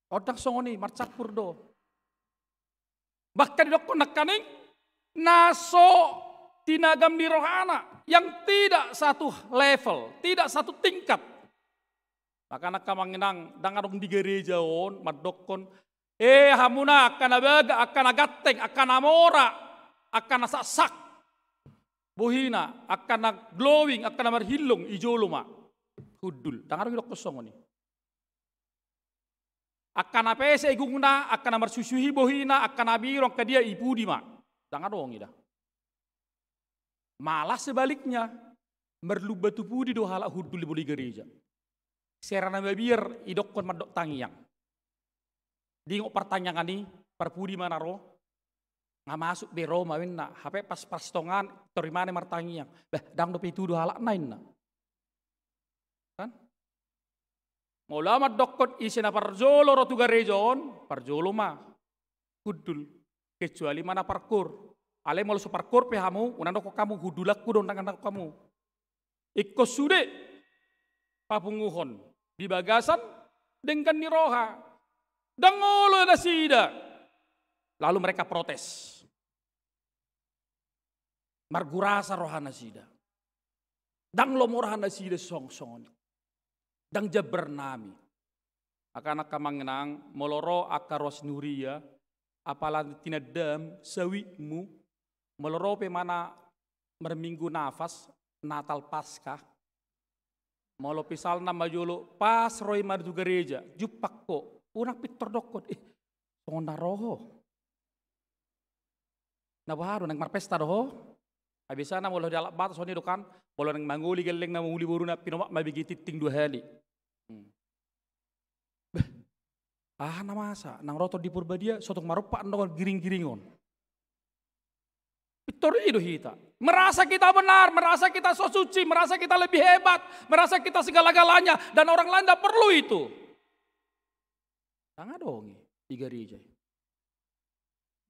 On ndang songon i, marcampur do. Bahkan didokkon nangkaning na so tinagam ni rohana, yang tidak satu level, tidak satu tingkat. Makana angka amang inang, ndang adong di gareja on mandokkon, eh, hamuna angka na baga, angka na ganteng, angka na mora, angka na saksak. Bohina, angka na glowing, angka na marhillong, i jolo ma. Hundul, ndang adong didokkon songon i. Angka na pese igungna, angka na marsusuhi bohina, angka na biru, angka dia, i pudi ma. Ndang adong i da. Malah sebaliknya, marlumba tu pudi do halak hundul di gareja. Sera na mabiar idokkon mandok tangiang. Diingot partangiangan i, parpudi ma na ro, nga masuk be ro ma ninna, hape pas, pas tongan, tor ibana martangiang. Bah, ndang dope i tudu halakna ninna. Kan? Molo mandokkon ise na parjolo ro tu gareja on, parjolo ma. Hundul. Kecuali ma na parkoor. Alai molo so parkoor pe hamu, unang dokkon hamu, hundulanku do, ndang dokkon hamu. Ingkon sude papunguhon di bagasan denggan ni roha. Ndang olo nasida. Lalu mereka protes. Margurasa rohanasida. Ndang lomo rohanasida song-, songon i. Ndang jambar nami. Angka na, angka amang inang, molo ro angka ruas ni huria, apala tinandam, sawitmu, molo ro pe ibana marminggu nafas, Natal Paskah, molo misalna ma jolo, pas ro ibana tu gareja, jumpang ho, unang pintor dokkon, eh, songon na ro ho. Na boha do, naeng marpesta do ho? Ai biasana molo di halak Batak songon i do kan, molo naeng mangoli gellengna, mangoli boruna, pinomat ma bege tingting dua hali. Hmm. Bah. Aha na masa, nang ro Tondi Porbadia, so tung marompak do giring-giring on. Pintor i do hita. Merasa kita benar, merasa kita so suci, merasa kita lebih hebat, merasa kita segala-galanya, dan orang lain tidak perlu itu. Ndang adong i di gareja i.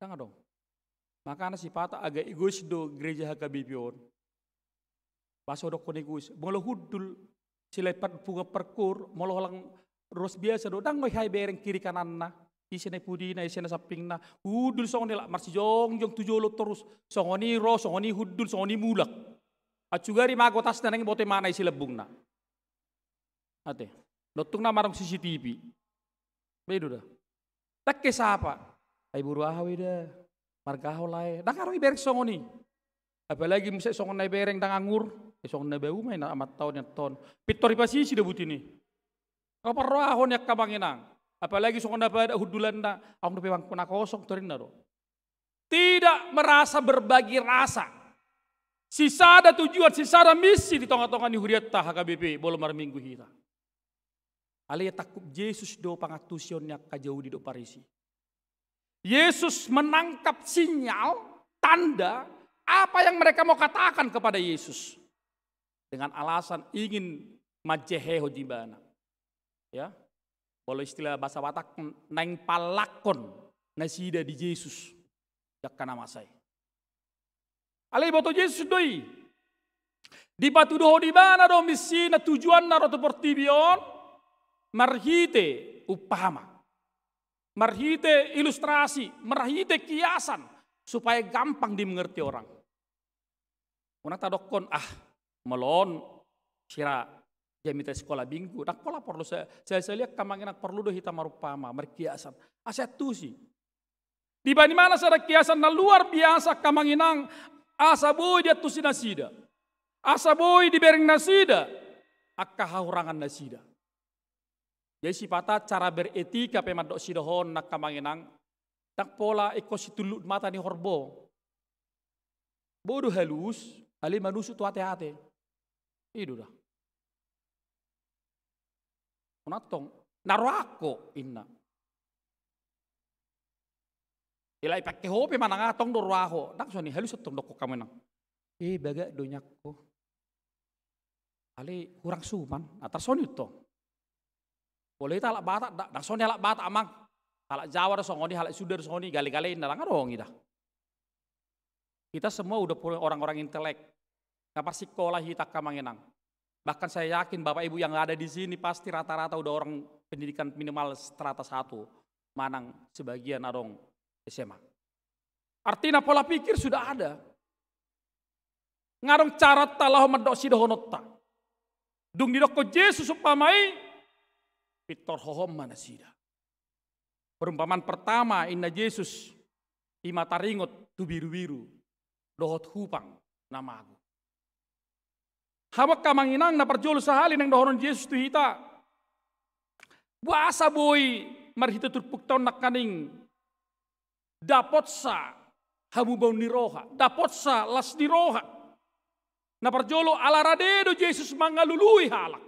Ndang adong. Makana sipata agak egois do gereja H K B P on. Pas so dokkon egois, molo hundul, silae pat punga parkour, molo holan ruas biasa do, ndang nunga ibereng kiri kananna, ise na pudina, ise na sampingna, hundul songon i, laho marsijongjong tu jolo torus, songon i ro, songon i hundul, songon i mulak. Atsugari mago tasna, naeng boto imana isi lambungna. Ate. Dohot tung na marong C C T V. Ba i do da. Ndang kesapa. Ai boru aha ho i da. Marga aha ho lae. Ndang adong ibereng songon i. Apalagi muse songon na ibereng ndang angur. Eh, songon na bau ma i na amanta on, inanta on. Pintor ipasisi do buti ni. Au parrohahon i angka amang inang. Apalagi songon na padat hundulanna. Adong dope bangku na kosong, torinna do. Tidak merasa berbagi rasa. Sisada tujuan, sisada misi di tonga-tonga ni hurianta H K B P, molo marminggu hita. Alai ia tangkup Jesus do pangantusion ni angka Jahudi dohot Parisi. Yesus menangkap sinyal, tanda, apa yang mereka mau katakan kepada Yesus. Dengan alasan ingin manjehehon ibana. Ya. Molo istilah bahasa Batak, naeng pallakkon nasida di Jesus. Di angka na masa i. Alai iboto Jesus do i. Dipatuduhon ibana do misina tujuanna ro tu portibi on marhite umpama. Marhite ilustrasi, marhite kiasan, supaya gampang dimengerti orang. Unang tadokkon, ah, molo on sira jamita sikola minggu. Ndang pola porlu sa-, sahali-sahali angka amang inang, porlu do hita marumpama, markiasan. Asa antusi. Dibani ma na sada kiasan na luar biasa angka amang inang, asa boi diantusi nasida. Asa boi dibereng nasida angka hahurangan nasida. Jadi sipata cara beretika pe mandok sidohonon angka amang inang, ndang pola ingkon situluk mata ni horbo. Boi do halus, alai manusuk tu ate-ate. I do da. Unang tong, na rohangko, inna. Ilai pake ho pe manang aha, tong do roha ho. Ndang songon i, halus tong dokkon hamu inang. Eh, bagak do nian ho. Alai hurang suman, ah, tarsongon i tong. Molo hita halak Batak, nda-, ndang songon i halak Batak, amang. Halak Jawa do songon i, halak Sunda do songon i, gale-gale inna, ndang adong i da. Kita semua udah punya orang-orang intelek. Na parsikola hita angka amang inang. Bahkan saya yakin Bapak Ibu yang ada di sini pasti rata-rata udah orang pendidikan minimal strata satu. Manang sebagian adong S M A. Artina pola pikir sudah ada. Nga adong caranta laho mandok sidohononta. Dung didokkon Jesus umpama i, pintor hohom ma nasida. Perumpamaan pertama, inna Jesus, i ma taringot tu birubiru dohot hupang na mago. Hamu angka amang inang, na parjolo sahali naeng dohonon Jesus tu hita. Boasa boi marhite turpukta on nangkaning dapotsa hamubaon ni roha, dapotsa las ni roha. Na parjolo, ala rade do Jesus mangalului halak.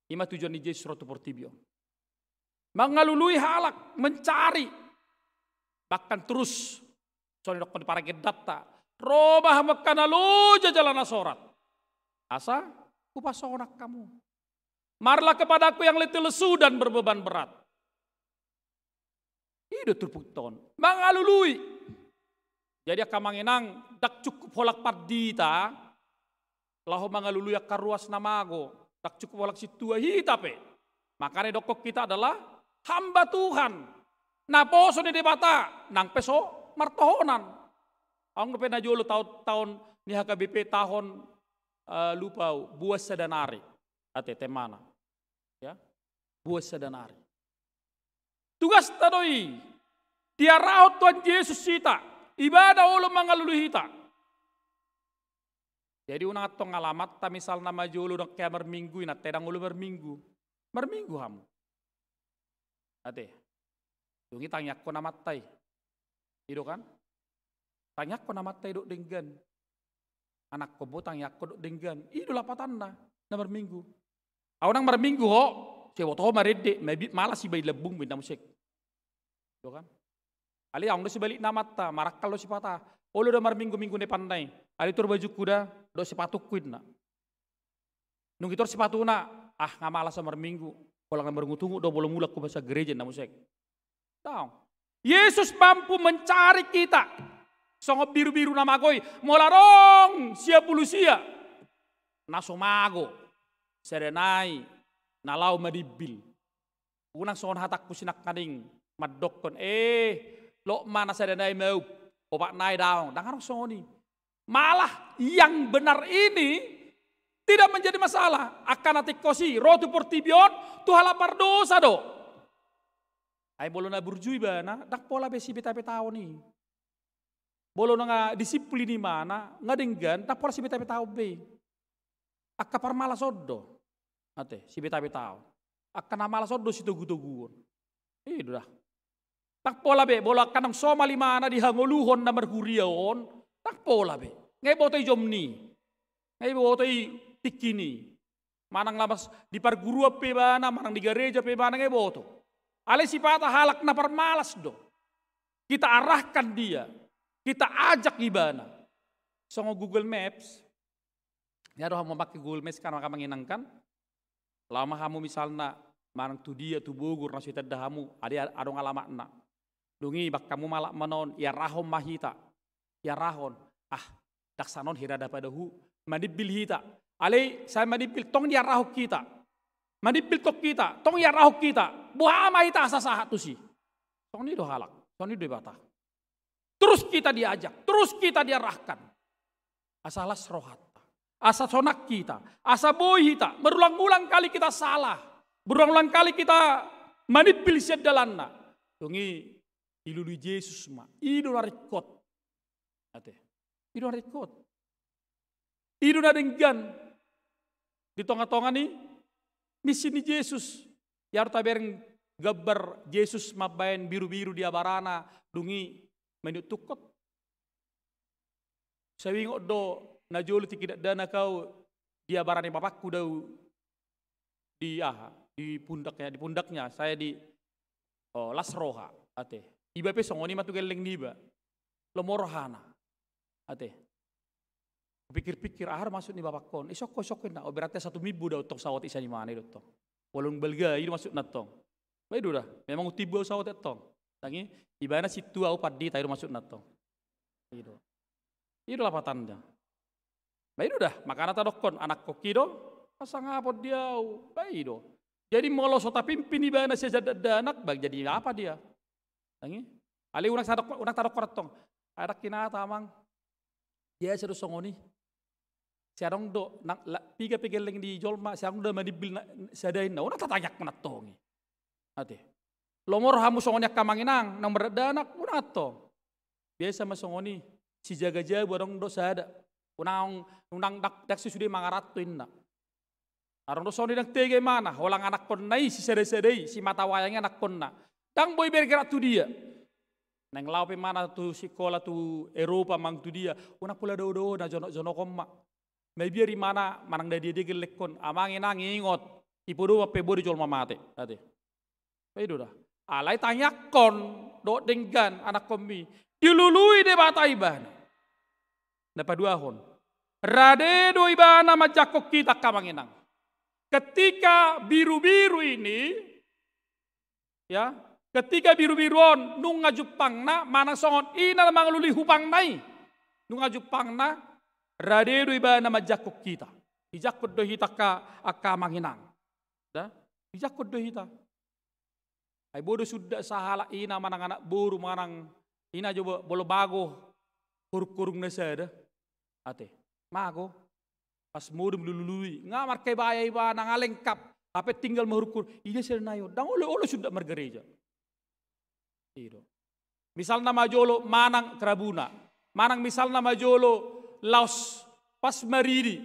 I ma tujuan ni Jesus ro tu portibi on. Mangalului halak, mencari. Bahkan terus, songon didokkon di paragendanta, ro ma hamu angka na loja jala na sorat. Asa hupasonang hamu. Marilah kepadaku yang letih lesu dan berbeban berat. I do turpukta on. Mangalului. Jadi angka amang inang, ndang cukup holan pandita laho mangalului angka ruas na mago. Ndang cukup holan sintua hita pe. Makana didokkon hita adalah hamba Tuhan. Naposo ni Debata, nang pe so martohonan. Adong dope na jolo taon, taon ni H K B P taon, eh, lupa au, buat sada nari. Ate, temana. Ya. Buat sada nari. Tugasta do i. Diarahon Tuhan Jesus hita. Ibana olo mangalului hita. Jadi unang antong alamatta misalna ma jolo dang kea marminggu, inanta i dang olo marminggu. Marminggu hamu. Ate. Dung i tangiangkon amanta i. I do kan? Tangiangkon amanta i dohot denggan. Anakkon pe tangiangkon dohot denggan. I do lapatanna na marminggu. Au nang marminggu ho, Sai boto ho marende, malas iba di lambung be na muse. Ido kan? Alai adong do sibalikna amanta, marangkal do sipata. Olo do marminggu-minggu na ipannai. Alai tor bajungku da, dohot sipatungku inna. Dung i tor sipatuna, ah, nga malas au marminggu. Holan na marungut-ungut do molo mulak hubahen gereja na muse. Daong. Yesus mampu mencari kita. Songon biru-biru na mago i, molo adong sia pulu sia na so mago, sada nai na laho madimbil. Unang songon hatangku sinangkaning mandokkon, eh, lot ma na sada nai maup, opat nai daong. Ndang adong songon i. Malah yang benar ini tidak menjadi masalah. Angka na tingkos i ro tu portibi on tu halak pardosa do. Ai molo na burju ibana, ndang pola be sibeta-betaon i. Molo nunga disiplin ibana, nga denggan, ndang pola sibeta-betaon be. Angka parmalas on do. Ate, sibeta-betaon. Angka na malas on do sitogu-toguon. I do da. Ndang pola be, molo angka naung somal ibana di hangoluhon na marhuria on, ndang pola be. Nga iboto i jom ni. Nga iboto i tingki ni. Manang laho di parguruan pe ibana, manang di gareja pe ibana, nga iboto. Alai sipata halak na parmalas do. Kita arahkan dia, kita ajak ibana. Songon Google Maps. Ia do hamu mamake Google Maps kan, angka amang inang kan. Laho ma hamu misalna, manang tu dia, tu Bogor, na so itanda hamu, adi adong alamatna. Dung i, bahen hamu ma alamat on, iarahon ma hita. Iarahon. Ah, ndang sanon hira dapadahu. Manimbil hita. Alai, sai manimbil tong iarahon hita. Manimbil tong hita, tong iarahon hita. Boha ma hita asa sahat tusi. Songon i do halak. Songon i do Debata. Terus kita diajak, terus kita diarahkan. Asa las rohanta. Asa sonang hita, asa boi hita, berulang-ulang kali kita salah, berulang-ulang kali kita manimbil sian dalanna. Dung i dilului Jesus ma, i do na ringkot. Ate. I do na ringkot. I do na denggan. Di tonga-tonga ni misi ni Jesus. Ia do tabereng gambar Jesus mambahen biru-biru di abarana, dung i mangido tungkot. Sai huingot do na jolo tingki dakdanak au di abara ni bapakku do au di aha, di pundaknya, di pundaknya, saya di, oh, las roha, ate. Iba pe songon i ma tu gelleng niba. Lomo rohana. Ate. Pikir-pikir, aha do maksud ni bapakku on? Isongko, isongko inna. Oh, berarti asa tumimbo do au tong saotik sian ibana i do tong. Molo dung balga i do maksudna tong. Ba i do da, memang tumimbo au saotik tong. Ndang i, ibana sintua au pandita i do maksudna tong. I do. I do lapatanna. Ba i do da, makana tadokkon, anakkon i do, pasangapon di au. Ba i do. Jadi molo so tapimpin ibana sian dakdanak, ba jadi apa dia? Ndang i. Alai unang tadokkon, unang tadokkon tong. Ai ndang hinata amang. Biasa do songon i. Sai adong do, nang, la, piga pe gelleng ni jolma, sai adong do manimbil na, sada inna. Unang tatangiangkon antong i. Ate. Lomo roha hamu songon i angka amang inang, naung mardakdanak, unang antong. Biasa ma songon i, sijaga jabu adong do sada. Unang, unang ndang, ndang sai sude mangaranto inna. Adong do songon i ndang tega ibana, holan anakkonna i, sisada-sada i, simata wayang i anakkonna. Ndang boi bergerak tu dia. Naeng laho pe ibana tu sikola tu Eropa manang tu dia, unang pola dao-dao, na jonok-jonok on ma. Mabiar ibana manang na dia-dia gellengkon, amang inang ingot, i podo ma pe boi do jolma mate. Ate. Ba i do da. Alai tangiangkon, dohot denggan, anakkonmi. Dilului Debata ibana. Na paduahon. Rade do ibana manjangkon hita angka amang inang. Ketika biru-biru ini, ya, ketika biru-biru on, nunga jumpangna, manang songon ina na mangalului hupangna i. Nunga jumpangna, rade do ibana manjangkon hita. Dijangkon do hita angka, angka amang inang. Da? Dijangkon do hita. Ai boi do suda sahalak ina manang anak boru manang ina jo bo-, molo mago horung-horung na sada. Ate. Mago. Pas modom dilului. Nga markebaya ibana nga lengkap. Hape tinggal ma horung-horung. Ida sada nai on. Ndang olo, olo suda margareja. I do. Misalna ma jolo manang kerabuna. Manang misalna ma jolo laos pas maridi.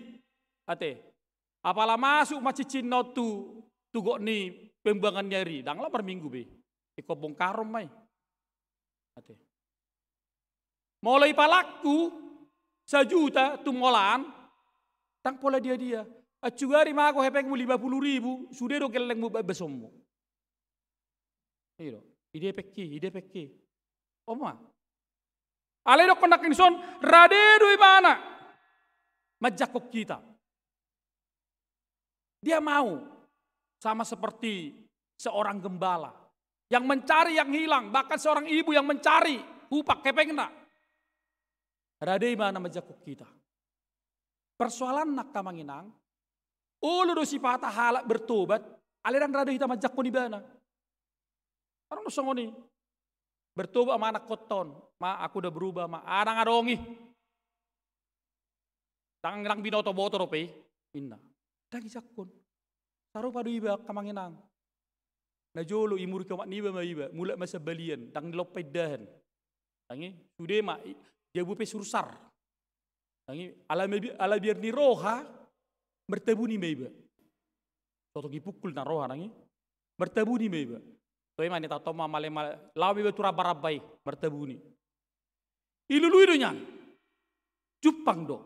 Ate. Apala masuk ma cincinna on tu, tu gok ni pembuangan ni ari, ndang laho marminggu be. Ingkon bongkaron ma i. Ate. Molo ipalangku sajuta tu molaan, ndang pola dia-dia. Ansugari mago hepengmu lima puluh ribu, sude do gellengmu, ba-, basonmu. I do, i do hepengki, i do hepengki. Oma. Alai dokkon nangkin dison, rade do ibana manjangkon hita. Dia mau sama seperti seorang gembala yang mencari yang hilang, bahkan seorang ibu yang mencari hupak hepengna. Rade ibana manjangkon hita. Persoalanna, angka amang inang, olo do sipata halak bertobat, alai ndang rade hita manjangkon ibana. Adong do songon i. Bertobat ma anakkonta on, "Ma, aku udah berubah, Ma." Ah, ndang adong i. Ndang, ndang binoto-boto dope i, ninna. Ndang dijangkon. Sarupa do iba, angka amang inang. Najolo imuruk omak niba ma iba, mulak ma sambalian, ndang dilompa indahan. Ndang i, sude ma i, jabu pe sursar. Ndang i, ala ma bi-, ala biar ni roha, martabuni ma iba. Totong ipungkul na roha, ndang i. Martabuni ma iba. Toe ma ni tato ma male-male, laho ma iba tu ramba-ramba i, martabuni. Ilului do nian. Jumpang do.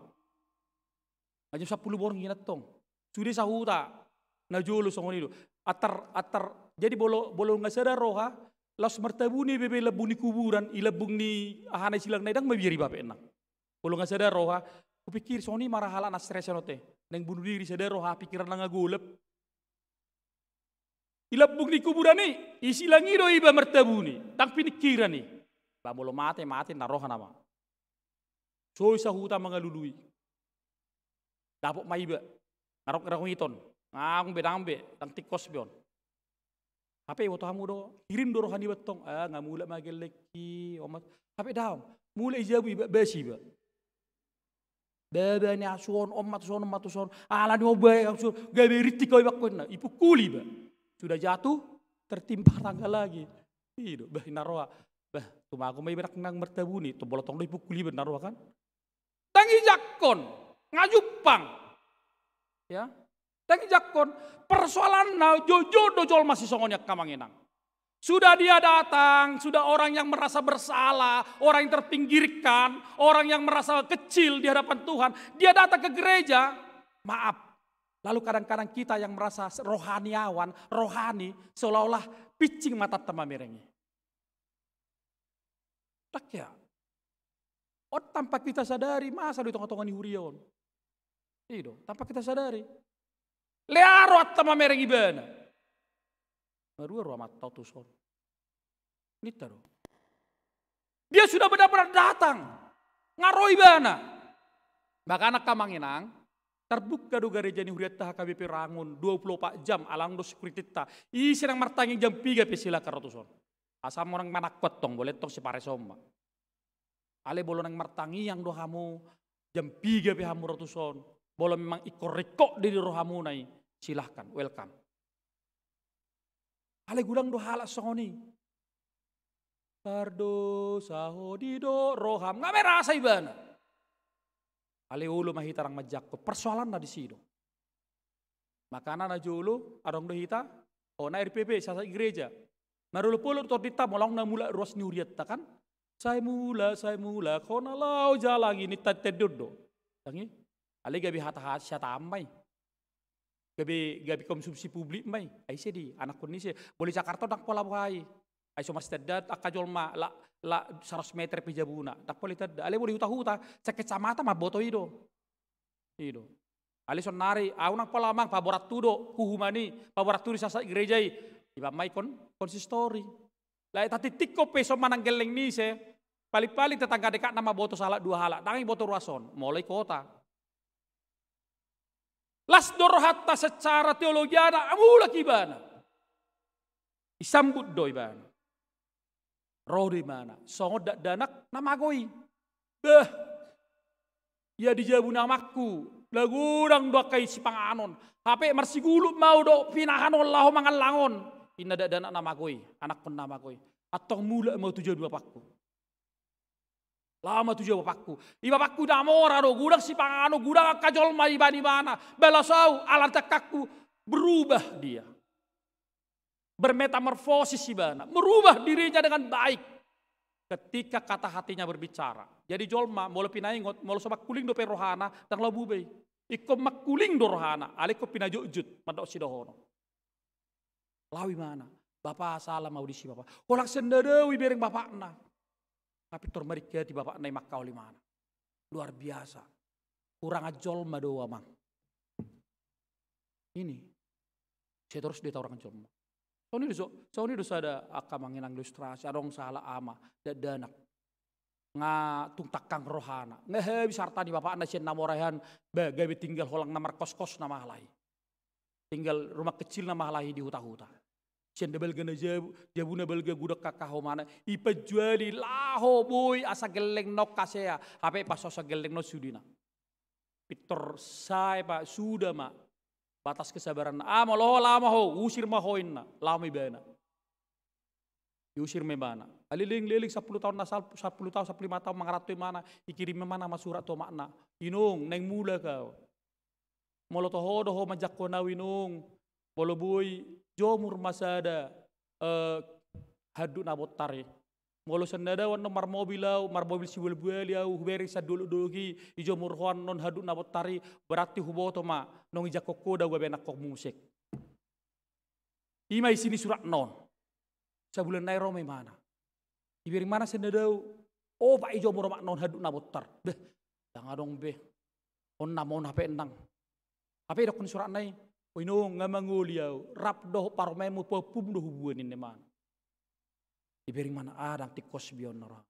Jam sampulu borngin antong. Sude sahuta. Najolo songon i do. Antar, antar. Jadi molo, molo nga sada roha, laos martabuni be, be lambung ni kuburan, i lambung ni ahana i, silang na i, ndang mabiar iba pe nang. Molo nga sada roha, hupikiri songon i ma ra halak na stres on te. Naeng bunuh diri sada roha, pikiranna nga golap. I lambung ni kuburan i, i silang i do iba martabuni, ndang piningkiran i. Ba molo mate, mate na roha nama. Soi sahuta mangalului. Dapot ma iba. Ngarok-ngarok iton. Ngang be, ngang be, ndang tingkos be on. Hape iboto hamu do, hirim do roha niba antong. Ah, nga mulak ma gellengki, omak. Hape daong. Mulak i jabu iba, basi iba. Baba ni asu on, omak tu son, omak tu son. Ala ni obai asu on, gabe rintik au iba, ninna. Ipungkuli iba. Sudah jatuh, tertimpa tangga lagi. I do, bah, ninna roha. Bah, tumago ma iba nang martabuni, tong molo tong do ipungkuli iba, ninna roha kan. Ndang dijangkon, nga jumpang. Ya. Ndang dijangkon, persoalanna jotjot do jolma sisongon i, angka amang inang. Sudah dia datang, sudah orang yang merasa bersalah, orang yang terpinggirkan, orang yang merasa kecil di hadapan Tuhan, dia datang ke gereja, maaf. Lalu kadang-kadang kita yang merasa rohaniawan, rohani, seolah-olah pincing matanta mamereng i. Ndang hea. On tanpa kita sadari, masa do i tonga-tonga ni huria on. I do, tanpa kita sadari. Lea rohanta mamereng ibana. Marua roha mantau tu son. Ninta do. Dia sudah benar-benar datang. Nga ro ibana. Makana angka amang inang, tarbuka do gareja ni hurianta H K B P Rawamangun, dua puluh opat jam, ala adong do security-ta. Ise naeng martangihon jam piga pe silahkan ro tu son. Asal molo naeng manangko antong, molo i antong sipareso ma. Alai molo naeng martangiang do hamu, jam piga pe hamu ro tu son. Molo memang ingkon ringkot do di rohamuna i, silahkan, welcome. Alai godang do halak songon i. Pardosa ho, didok roham, nga merasa ibana. Alai olo ma hita ndang manjangkon, persoalanna disi do. Makana najolo adong do hita, hona R P P, sasahat gereja. Marolopolop tondinta molo adong na mulak ruas ni hurianta kan. Sai mulak, sai mulak, hona laho jalang i, ninta tendon do. Ndang i. Alai gabe hata-hata sihataan ma i. Gabe, gabe konsumsi publik ma i. Ai ise di, anakkon ni ise. Molo di Jakarta ndang pola boha i. Ai so marsitandahan angka jolma, la, la saratus meter pe jabuna. Ndang pola ditanda. Alai molo di huta-huta, sekecamatan mamboto i do. I do. Alai saonnari, au ndang pola amang, paborathu do, huhuman i, paborathu di sasahat gereja i. Iba ma i kon-, konsistori. Alai tatingtingkon pe so manang gelleng ni ise, paling-paling tetangga dekatna mamboto sahalak dua halak, ndang iboto ruas on, molo i kota. Las do rohanta secara teologiana, mulak ibana. Disambut do ibana. Ro do ibana. Songon dakdanak na mago i. Bah. Ia di jabu ni amangku, na godang do angka i sipanganon. Hape marsigulut ma au dohot pinahan on laho mangallang on. Ninna dakdanak na mago i, anakkon na mago i. Antong mulak ma au tu jabu ni bapakku. Laho ma tu jabu bapakku. I bapakku na mora do, godang sipanganon, godang angka jolma ibana, ibana. Ba las au, ala ni tangkangku, berubah dia. Bermetamorfosis ibana, merubah dirinya dengan baik ketika kata hatinya berbicara. Jadi jolma, molo pinaingot, molo so mangkuling dope rohana, ndang laho buba i. Ingkon mangkuling do rohana, alai ingkon pinajotjot, mandok sidohonon. Laho imana, "Bapa, sala ma au disi, Bapa." Holan sian na dao ibereng bapakna. Nga pintor maringkati bapakna i mangkaol imana. Luar biasa. Hurangan jolma do au, Amang. Ini. Sai torus do hita hurangan jolma. Songon i do so-, songon i do sada angka, Amang, inang, ilustrasi, adong sahalak ama, dakdanak. Nga tung tangkang rohana. Nga habis arta ni bapakna sian na mora i an, ba gabe tinggal holan na markoskos nama halai. Tinggal rumah kecil nama halai di huta-huta. Sian na balga na jabu, jabu na balga gudang angka homana, ipajuali laho boi asa gelleng na on hasea, hape pas asa gelleng na on sudena. Pintor sae, Pak, sudah ma batas kesabaranna. Ah, molo ho, laho ma ho, usir ma ho inna, laho ma ibana. Diusir ma ibana. Aleleng-leleng sampulu taon na sal-, sampulu taon, sampulu lima taon mangaranto imana, ikirim imana ma surat tu omakna. "Inong, naeng mulak au. Molo toho do ho manjangkon au, Inong, molo boi, jomur ma sada, eh, handuk na bontar i. Molo sian na dao annon marmobil au, marmobil sibual-buali au, hubereng sian dolok-dolok i, ijomur ho annon handuk na bontar i, berarti huboto ma, naung dijangkon ho do au gabe anakhonmu muse." I ma isi ni suratna on. Sabulan nai ro ma imana. Ibereng imana sian na dao. "O, Pak, ijomur omakna on handuk na bontar." "Beh, ndang adong be. On nama on hape ndang." Hape idokkon suratna i, "O Inong, nga mangoli au. Rap dohot parumaenmu, pahompum do huboan," ninna imana. Ibereng imana, "Ah, ndang tingkos be on na roha.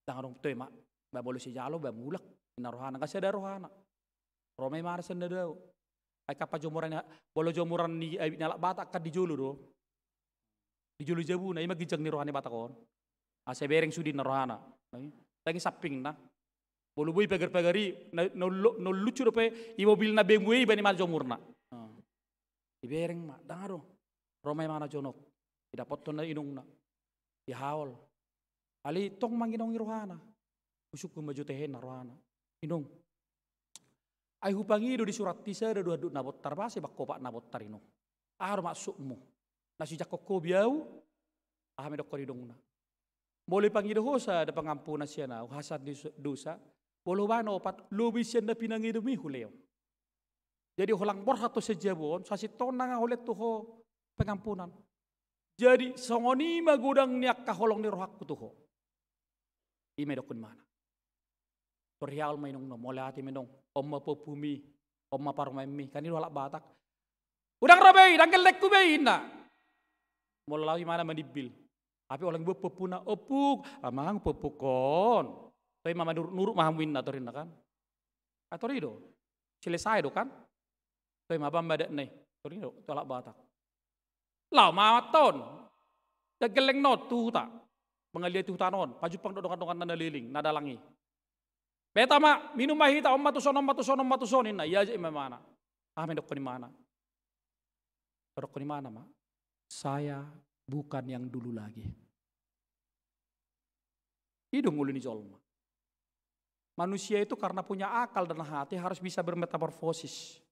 Ndang adong, toe ma, ba molo sai jalo, ba mulak," ninna rohana, nga sada rohana. Ro ma imana sian na dao. Ai angka pajomuran, molo jomuran ni, ai, ni halak Batak kan di jolo do. Di jolo jabuna, i ma ginjang ni roha ni Batak on. Asa ibereng sude ninna rohana. Ndang i sampingna. Molo boi pagar-pagar i, na, na ullo-, na lucu dope, i mobilna B M W i, baen imana jomurna. Ah. Ibereng ma, ndang adong. Ro ma imana jonok. Idapothon na inongna. Dihaol. Alai tong manginongi rohana. Husungkun ma jo tehe ninna rohana. "Inong. Ai hupangido di surat i sada do handuk na bontar, boasa ibaen ho opak na bontar, Inong? Aha do maksudmu? Na so dijangkon ho be au?" Aha ma idokkon ni inongna? "Molo ipangido ho sada pangampunan sian au, hasahatan ni dosa, molo hubaen opat, lobi sian na pinangidom i hulehon. Jadi holan borhat ho sian jabu on, sasintongna nga hulehon tu ho pangampunan. Jadi songon i ma godang ni angka holong ni rohangku tu ho." I ma idokkon imana. Tor dihaol ma inongna, "Mauliate ma, Inong, on ma pahompum i, on ma parumaenmi," kan i do halak Batak. "Ndang ro be i, ndang gellengku be i," inna. Molo laho imana manimbil. Hape holan diboan pahompuna, "Ompung, amang, pahompungkon." Toe ma manurut-nurut ma hamu inna tor inna kan. Ah, tor i do. Selesai do kan. Toe ma, baen ma adatna i. Tor i do, tu halak Batak. Laho ma amanta on. Ndang gelleng na on tu huta. Mangaliat tu huta na on. Pajumpang do dongan-donganna na leleng, na dalang i. "Beta ma, minum ma hita, on ma tuson, on ma tuson, on ma tuson," inna. Diajak i ma imana. Aha ma idokkon imana? Idokkon imana ma, "Saya bukan yang dulu lagi." I do ngolu ni jolma. Manusia itu karena punya akal dan hati harus bisa bermetamorfosis.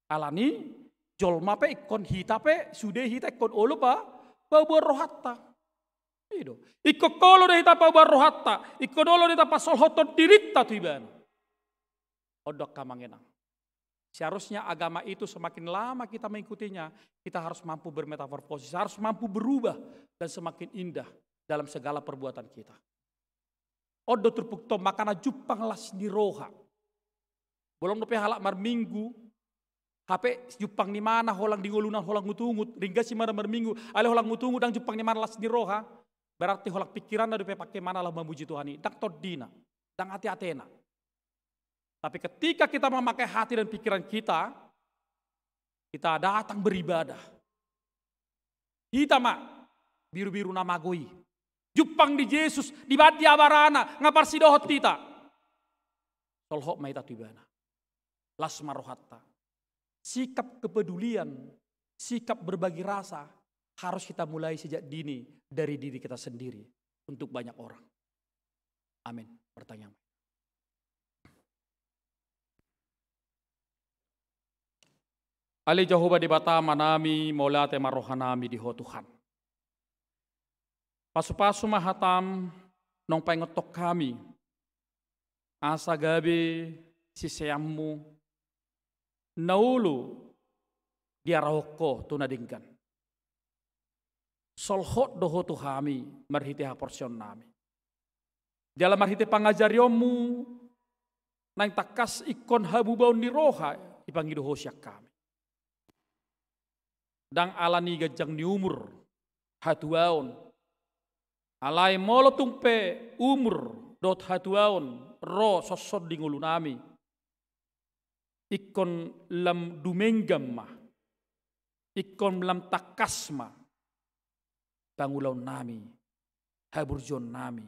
Alani jolma pe ingkon, hita pe, sude hita ingkon olo pa, paboa rohanta. I do. Ingkon olo do hita paboa rohanta, ingkon olo do hita pasolhothon dirinta tu ibana. On do angka amang inang. Seharusnya agama itu semakin lama kita mengikutinya, kita harus mampu bermetamorfosis, harus mampu berubah dan semakin indah dalam segala perbuatan kita. On do turpukta on, mangkana jumpang las ni roha. Molo on dope halak marminggu, hape jumpang ni imana holan di ngoluna holan ungut-ungut, ringgas imana marminggu, alai holan ungut-ungut, ndang jumpang ni imana las ni roha, berarti holan pikiranna dope pake imana laho mamuji Tuhan i, ndang tondina, ndang ate-atena. Tapi ketika kita memakai hati dan pikiran kita, kita datang beribadah. Hita ma birubiru na mago i. Jumpang di Jesus, dibaen di abarana, nga parsidohot hita. Solhot ma hita tu ibana. Las ma rohanta. Sikap kepedulian, sikap berbagi rasa harus kita mulai sejak dini dari diri kita sendiri untuk banyak orang. Amin. Pertanyaan. Ale Jahowa Debata Amanami, mauliate ma rohanami di Ho Tuhan. Pasupasu ma hataM naung paingothon hami, asa gabe siseanMu, na olo diarahon Ho tu na denggan. Solhot do Ho tu hami marhite haporseaonnami. Jala marhite pangajarionmu naeng tangkas ingkon hamubaon ni roha dipangido Ho sian hami. Ndang ala ni ganjang ni umur, hatuaon. Alai molo tung pe umur dohot hatuaon ro songon on di ngolunami, ingkon lam dumenggan ma, ingkon lam tangkas ma pangulaonnami, haburjuonnami,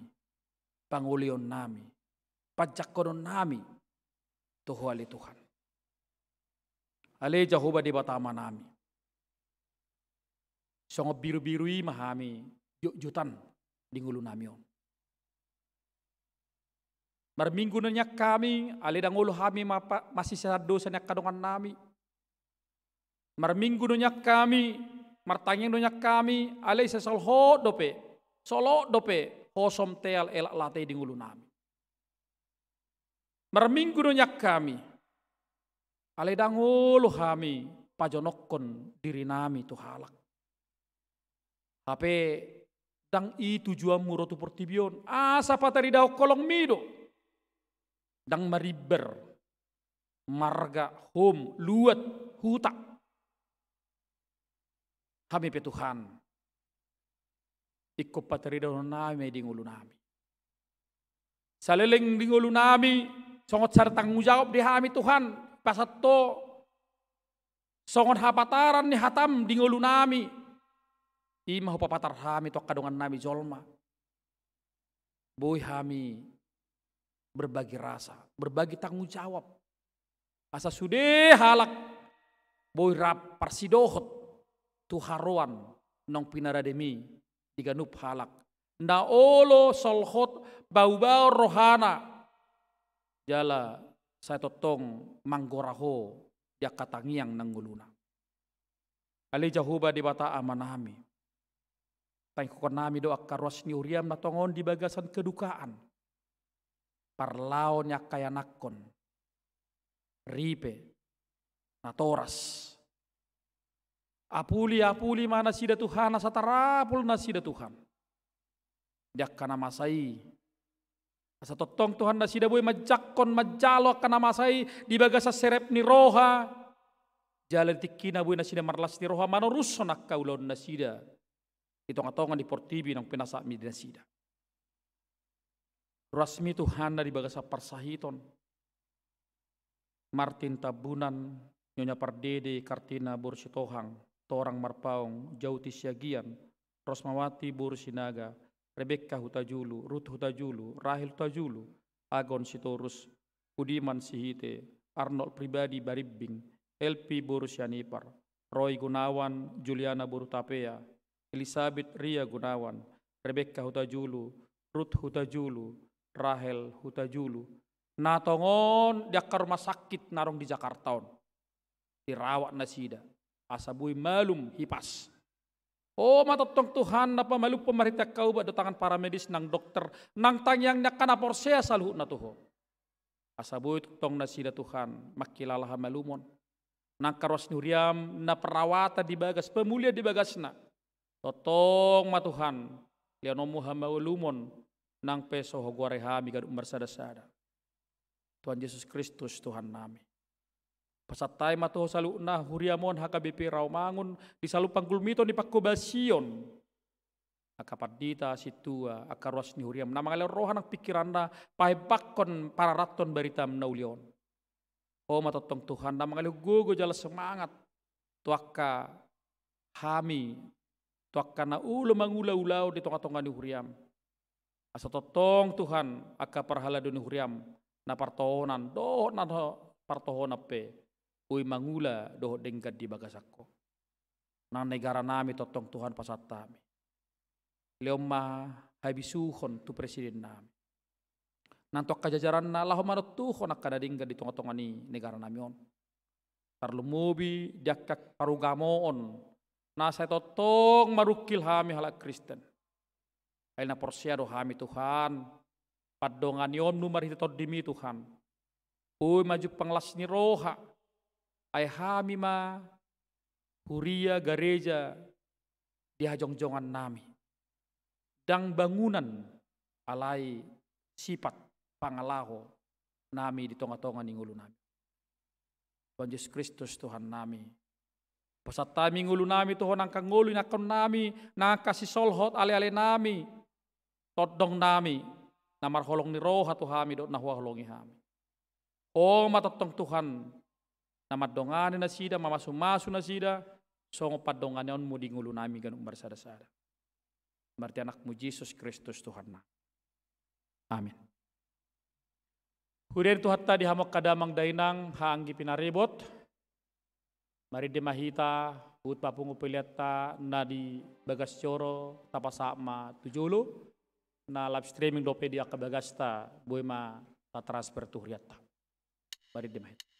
pangolaionnami, panjangkononnami tu Ho ale Tuhan. Ale Jahowa Debata Amanami, songon birubiru i ma hami jotjotan di ngolunami on. Marminggu do nian hami, ale ndang olo hami mapa-, masisean dosa ni angka dongannami. Marminggu do nian hami, martangiang do nian hami, ale sai solhot dope, solot dope hosom, teal, elak, late di ngolunami. Marminggu do nian hami, ale ndang olo hami pajonokkon dirinami tu halak. Hape ndang i tujuanmu ro tu portibi on, asa pataridahon holongmi do. Ndang marimbar marga, hom, luat, huta. Hami pe Tuhan, ingkon pataridahononnami ma i di ngolunami. Saleleng di ngolunami, songon sada tanggung jawab di hami Tuhan, pasahat Ho songon hapataran ni hatam di ngolunami. I ma hupapatar hami tu angka dongannami jolma. Boi hami berbagi rasa, berbagi tanggung jawab. Asa sude halak boi rap parsidohot tu haroan naung pinarademi di ganup halak. Na olo solhot baubaon rohana. Jala sai tongtong manggora Ho di angka tangiang na ngoluna. Ale Jahowa Debata Amanami, tangihononnami do angka ruas ni huriam na tongon di bagasan kedukaan. Parlao ni angka ianakhon, ripe, natoras. Apuli, apuli ma nasida Tuhan, asa tarapul nasida Tuhan di angka na masa i. Asa tongtong Tuhan nasida boi manjangkon, manjalo angka na masa i di bagasan serep ni roha. Jala di tingkina boi nasida marlas ni roha manorushon angka ulaon nasida di tongatonga ni portibi naung pinasahatmi di nasida. Ruasmi Tuhan na di bagasan parsahiton. Martin Tambunan, Nyonya Pardede, Kartina boru Sitohang, Torang Marpaung, Jauti Siagian, Rosmawati boru Sinaga, Rebekka Hutajulu, Rut Hutajulu, Rahel Hutajulu, Agon Sitorus, Budiman Sihite, Arnold Pribadi Barimbing, Elpi boru Sianipar, Roy Gunawan, Juliana boru Tapea, Elisabet Ria Gunawan, Rebekka Hutajulu, Rut Hutajulu, Rahel Hutajulu. Na tongon di angka rumah sakit na adong di Jakarta on. Dirawat nasida. Asa boi malum hipas. Ho ma tongtong Tuhan na pamalumhon marhite angka ubat dohot tangan paramedis nang dokter, nang tangiang ni angka na porsea saluhutna tu Ho. Asa boi tongtong nasida Tuhan mangkilala hamalumon. Nang angka ruas ni huriam na perawatan di bagas, pemulihan di bagasna. Tongtong ma Tuhan, lehononmu hamalumon, nang pe so hugoari hami ganup marsadasada. Tuhan Jesus Kristus Tuhannami. Pasahat hami ma tu Ho saluhutna huriam on H K B P Rawamangun, di saluhut panggulmiton ni pangkobasion. Angka pandita, sintua, angka ruas ni huriam, na mangalehon roha nang pingkiranna, pahempakkon pararathon baritam na uli on. Ho ma tongtong Tuhan, na mangalehon gogo jala semangat, tu angka hami, tu angka na olo mangula ulaon di tongatonga ni huriam. Asa tongtong Tuhan, angka parhalado ni huriam, na partohonan, dohot na partohonan pe, boi mangula dohot denggan di bagasan Ho. Nang negaranami tongtong Tuhan pasahat hami. Lehon ma habisuhon tu presidennami. Nang tu angka jajaranna laho manontuhon angka na denggan di tongatonga ni negaranami on. Tarlumobi di angka parugamoon, na sai tongtong marungkil hami halak Kristen. Ai na porsea do hami Tuhan, pandonganionmu marhite tondimi Tuhan. Boi ma jumpang las ni roha. Ai hami ma huria gareja di hajongjongannami. Ndang bangunan, alai sipat pangalahonami di tongatonga ni ngolunami. Tuhan Jesus Kristus Tuhannami, pasahat hami ngolunami tu Ho nang angka ngolu inangkannami, nang angka sisolhot alealenami, tondongnami, na marholong ni roha tu hami dohot na huhaholongi hami. Ho ma tongtong Tuhan, na mandongani nasida, mamasumasu nasida, songon pandonganionmu di ngolunami ganup marsadasada. Marhite Anakmu Jesus Kristus Tuhannami. Amin. Huria ni Tuhanta di hamu angka damang dainang, haha anggi pinaribot. Marende ma hita, huhut papungu peleanta na di bagas joro, tapasahat ma tu jolo, na live streaming dope di angka bagasta, boi ma tatransfer tu hurianta. Marende ma hita.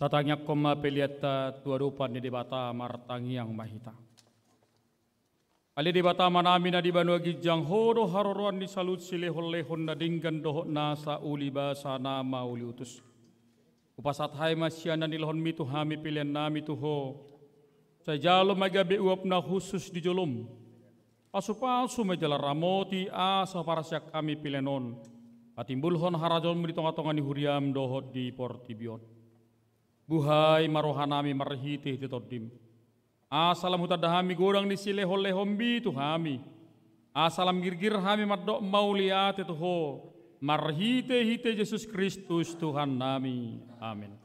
Tatangiangkon ma peleanta tu adopan ni Debata. Martangiang ma hita. Ale Debata Amanami na di banua ginjang, Ho do haroroan ni saluhut silehonlehon na denggan dohot nasa uli basa na mauliutus. Hupasahat hami ma sian na nilehonMi tu hami peleannami tu Ho. Sai jalo ma gabe uap na hushus di joloM. Pasupasu ma jala ramoti asa huparsiak hami pelean on patimbulhon harajaonMu di tongatonga ni huriaM dohot di portibi on. Buhai ma rohanami marhitehite TondiM, asa lam hutanda hami godang ni silehonlehonMi tu hami, asa lam girgir hami mandok mauliate tu Ho, marhitehite Jesus Kristus Tuhannami. Amen.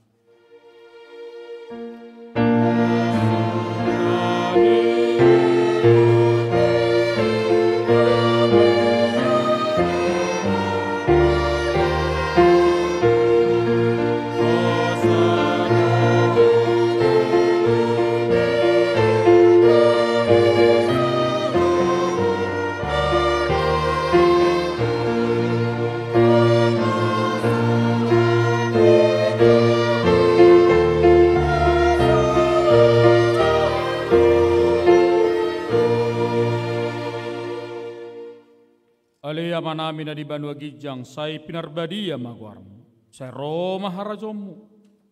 Ale Amanami na di banua ginjang, sai pinarbadia ma goarMu. Sai ro ma harajaonMu.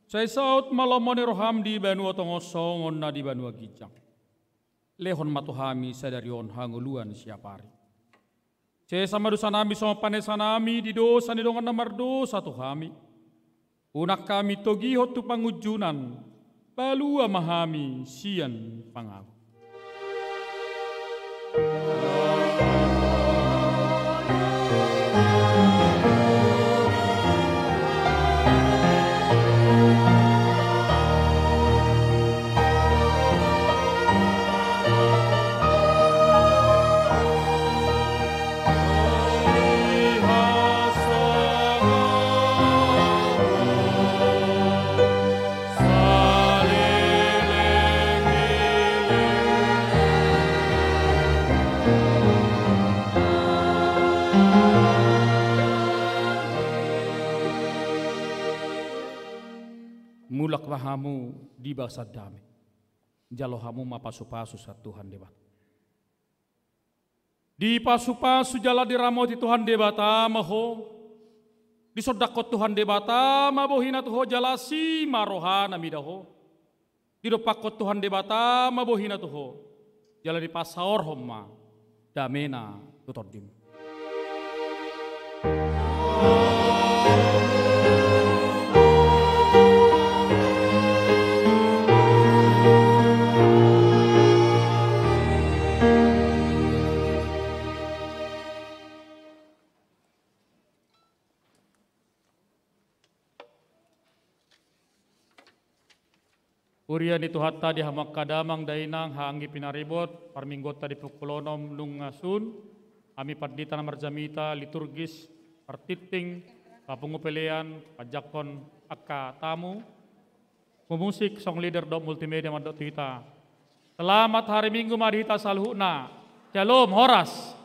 Sai saut ma lomo ni rohaM di banua tonga on songon na di banua ginjang. Lehon ma tu hami sadari on hangoluan siapari. Sesa ma dosanami songon panesanami di dosa ni dongan na mardosa tu hami. Unang hami togihon tu pangunjunan, palua ma hami sian pangago. Mulak ma hamu di bagasan dame. Jalo hamu ma pasupasu sian Tuhan Debata. Dipasupasu jala diramoti Tuhan Debata ma ho. Disondangkon Tuhan Debata ma bohiNa tu ho jala asi ma rohaNa mida ho. Didompakkon Tuhan Debata ma bohiNa tu ho jala dipasaorhon ma dameNa tu tondim. Huria ni Tuhanta di hamu angka damang dainang, haha anggi pinaribot, parmingguonta di pukul onom nunga sun, hami pandita na marjamita liturgis, partingting, papungu pelean, panjangkon angka tamu, pemusik, song leader dohot multimedia mandok tu hita. Selamat hari Minggu ma di hita saluhutna. Shalom, horas.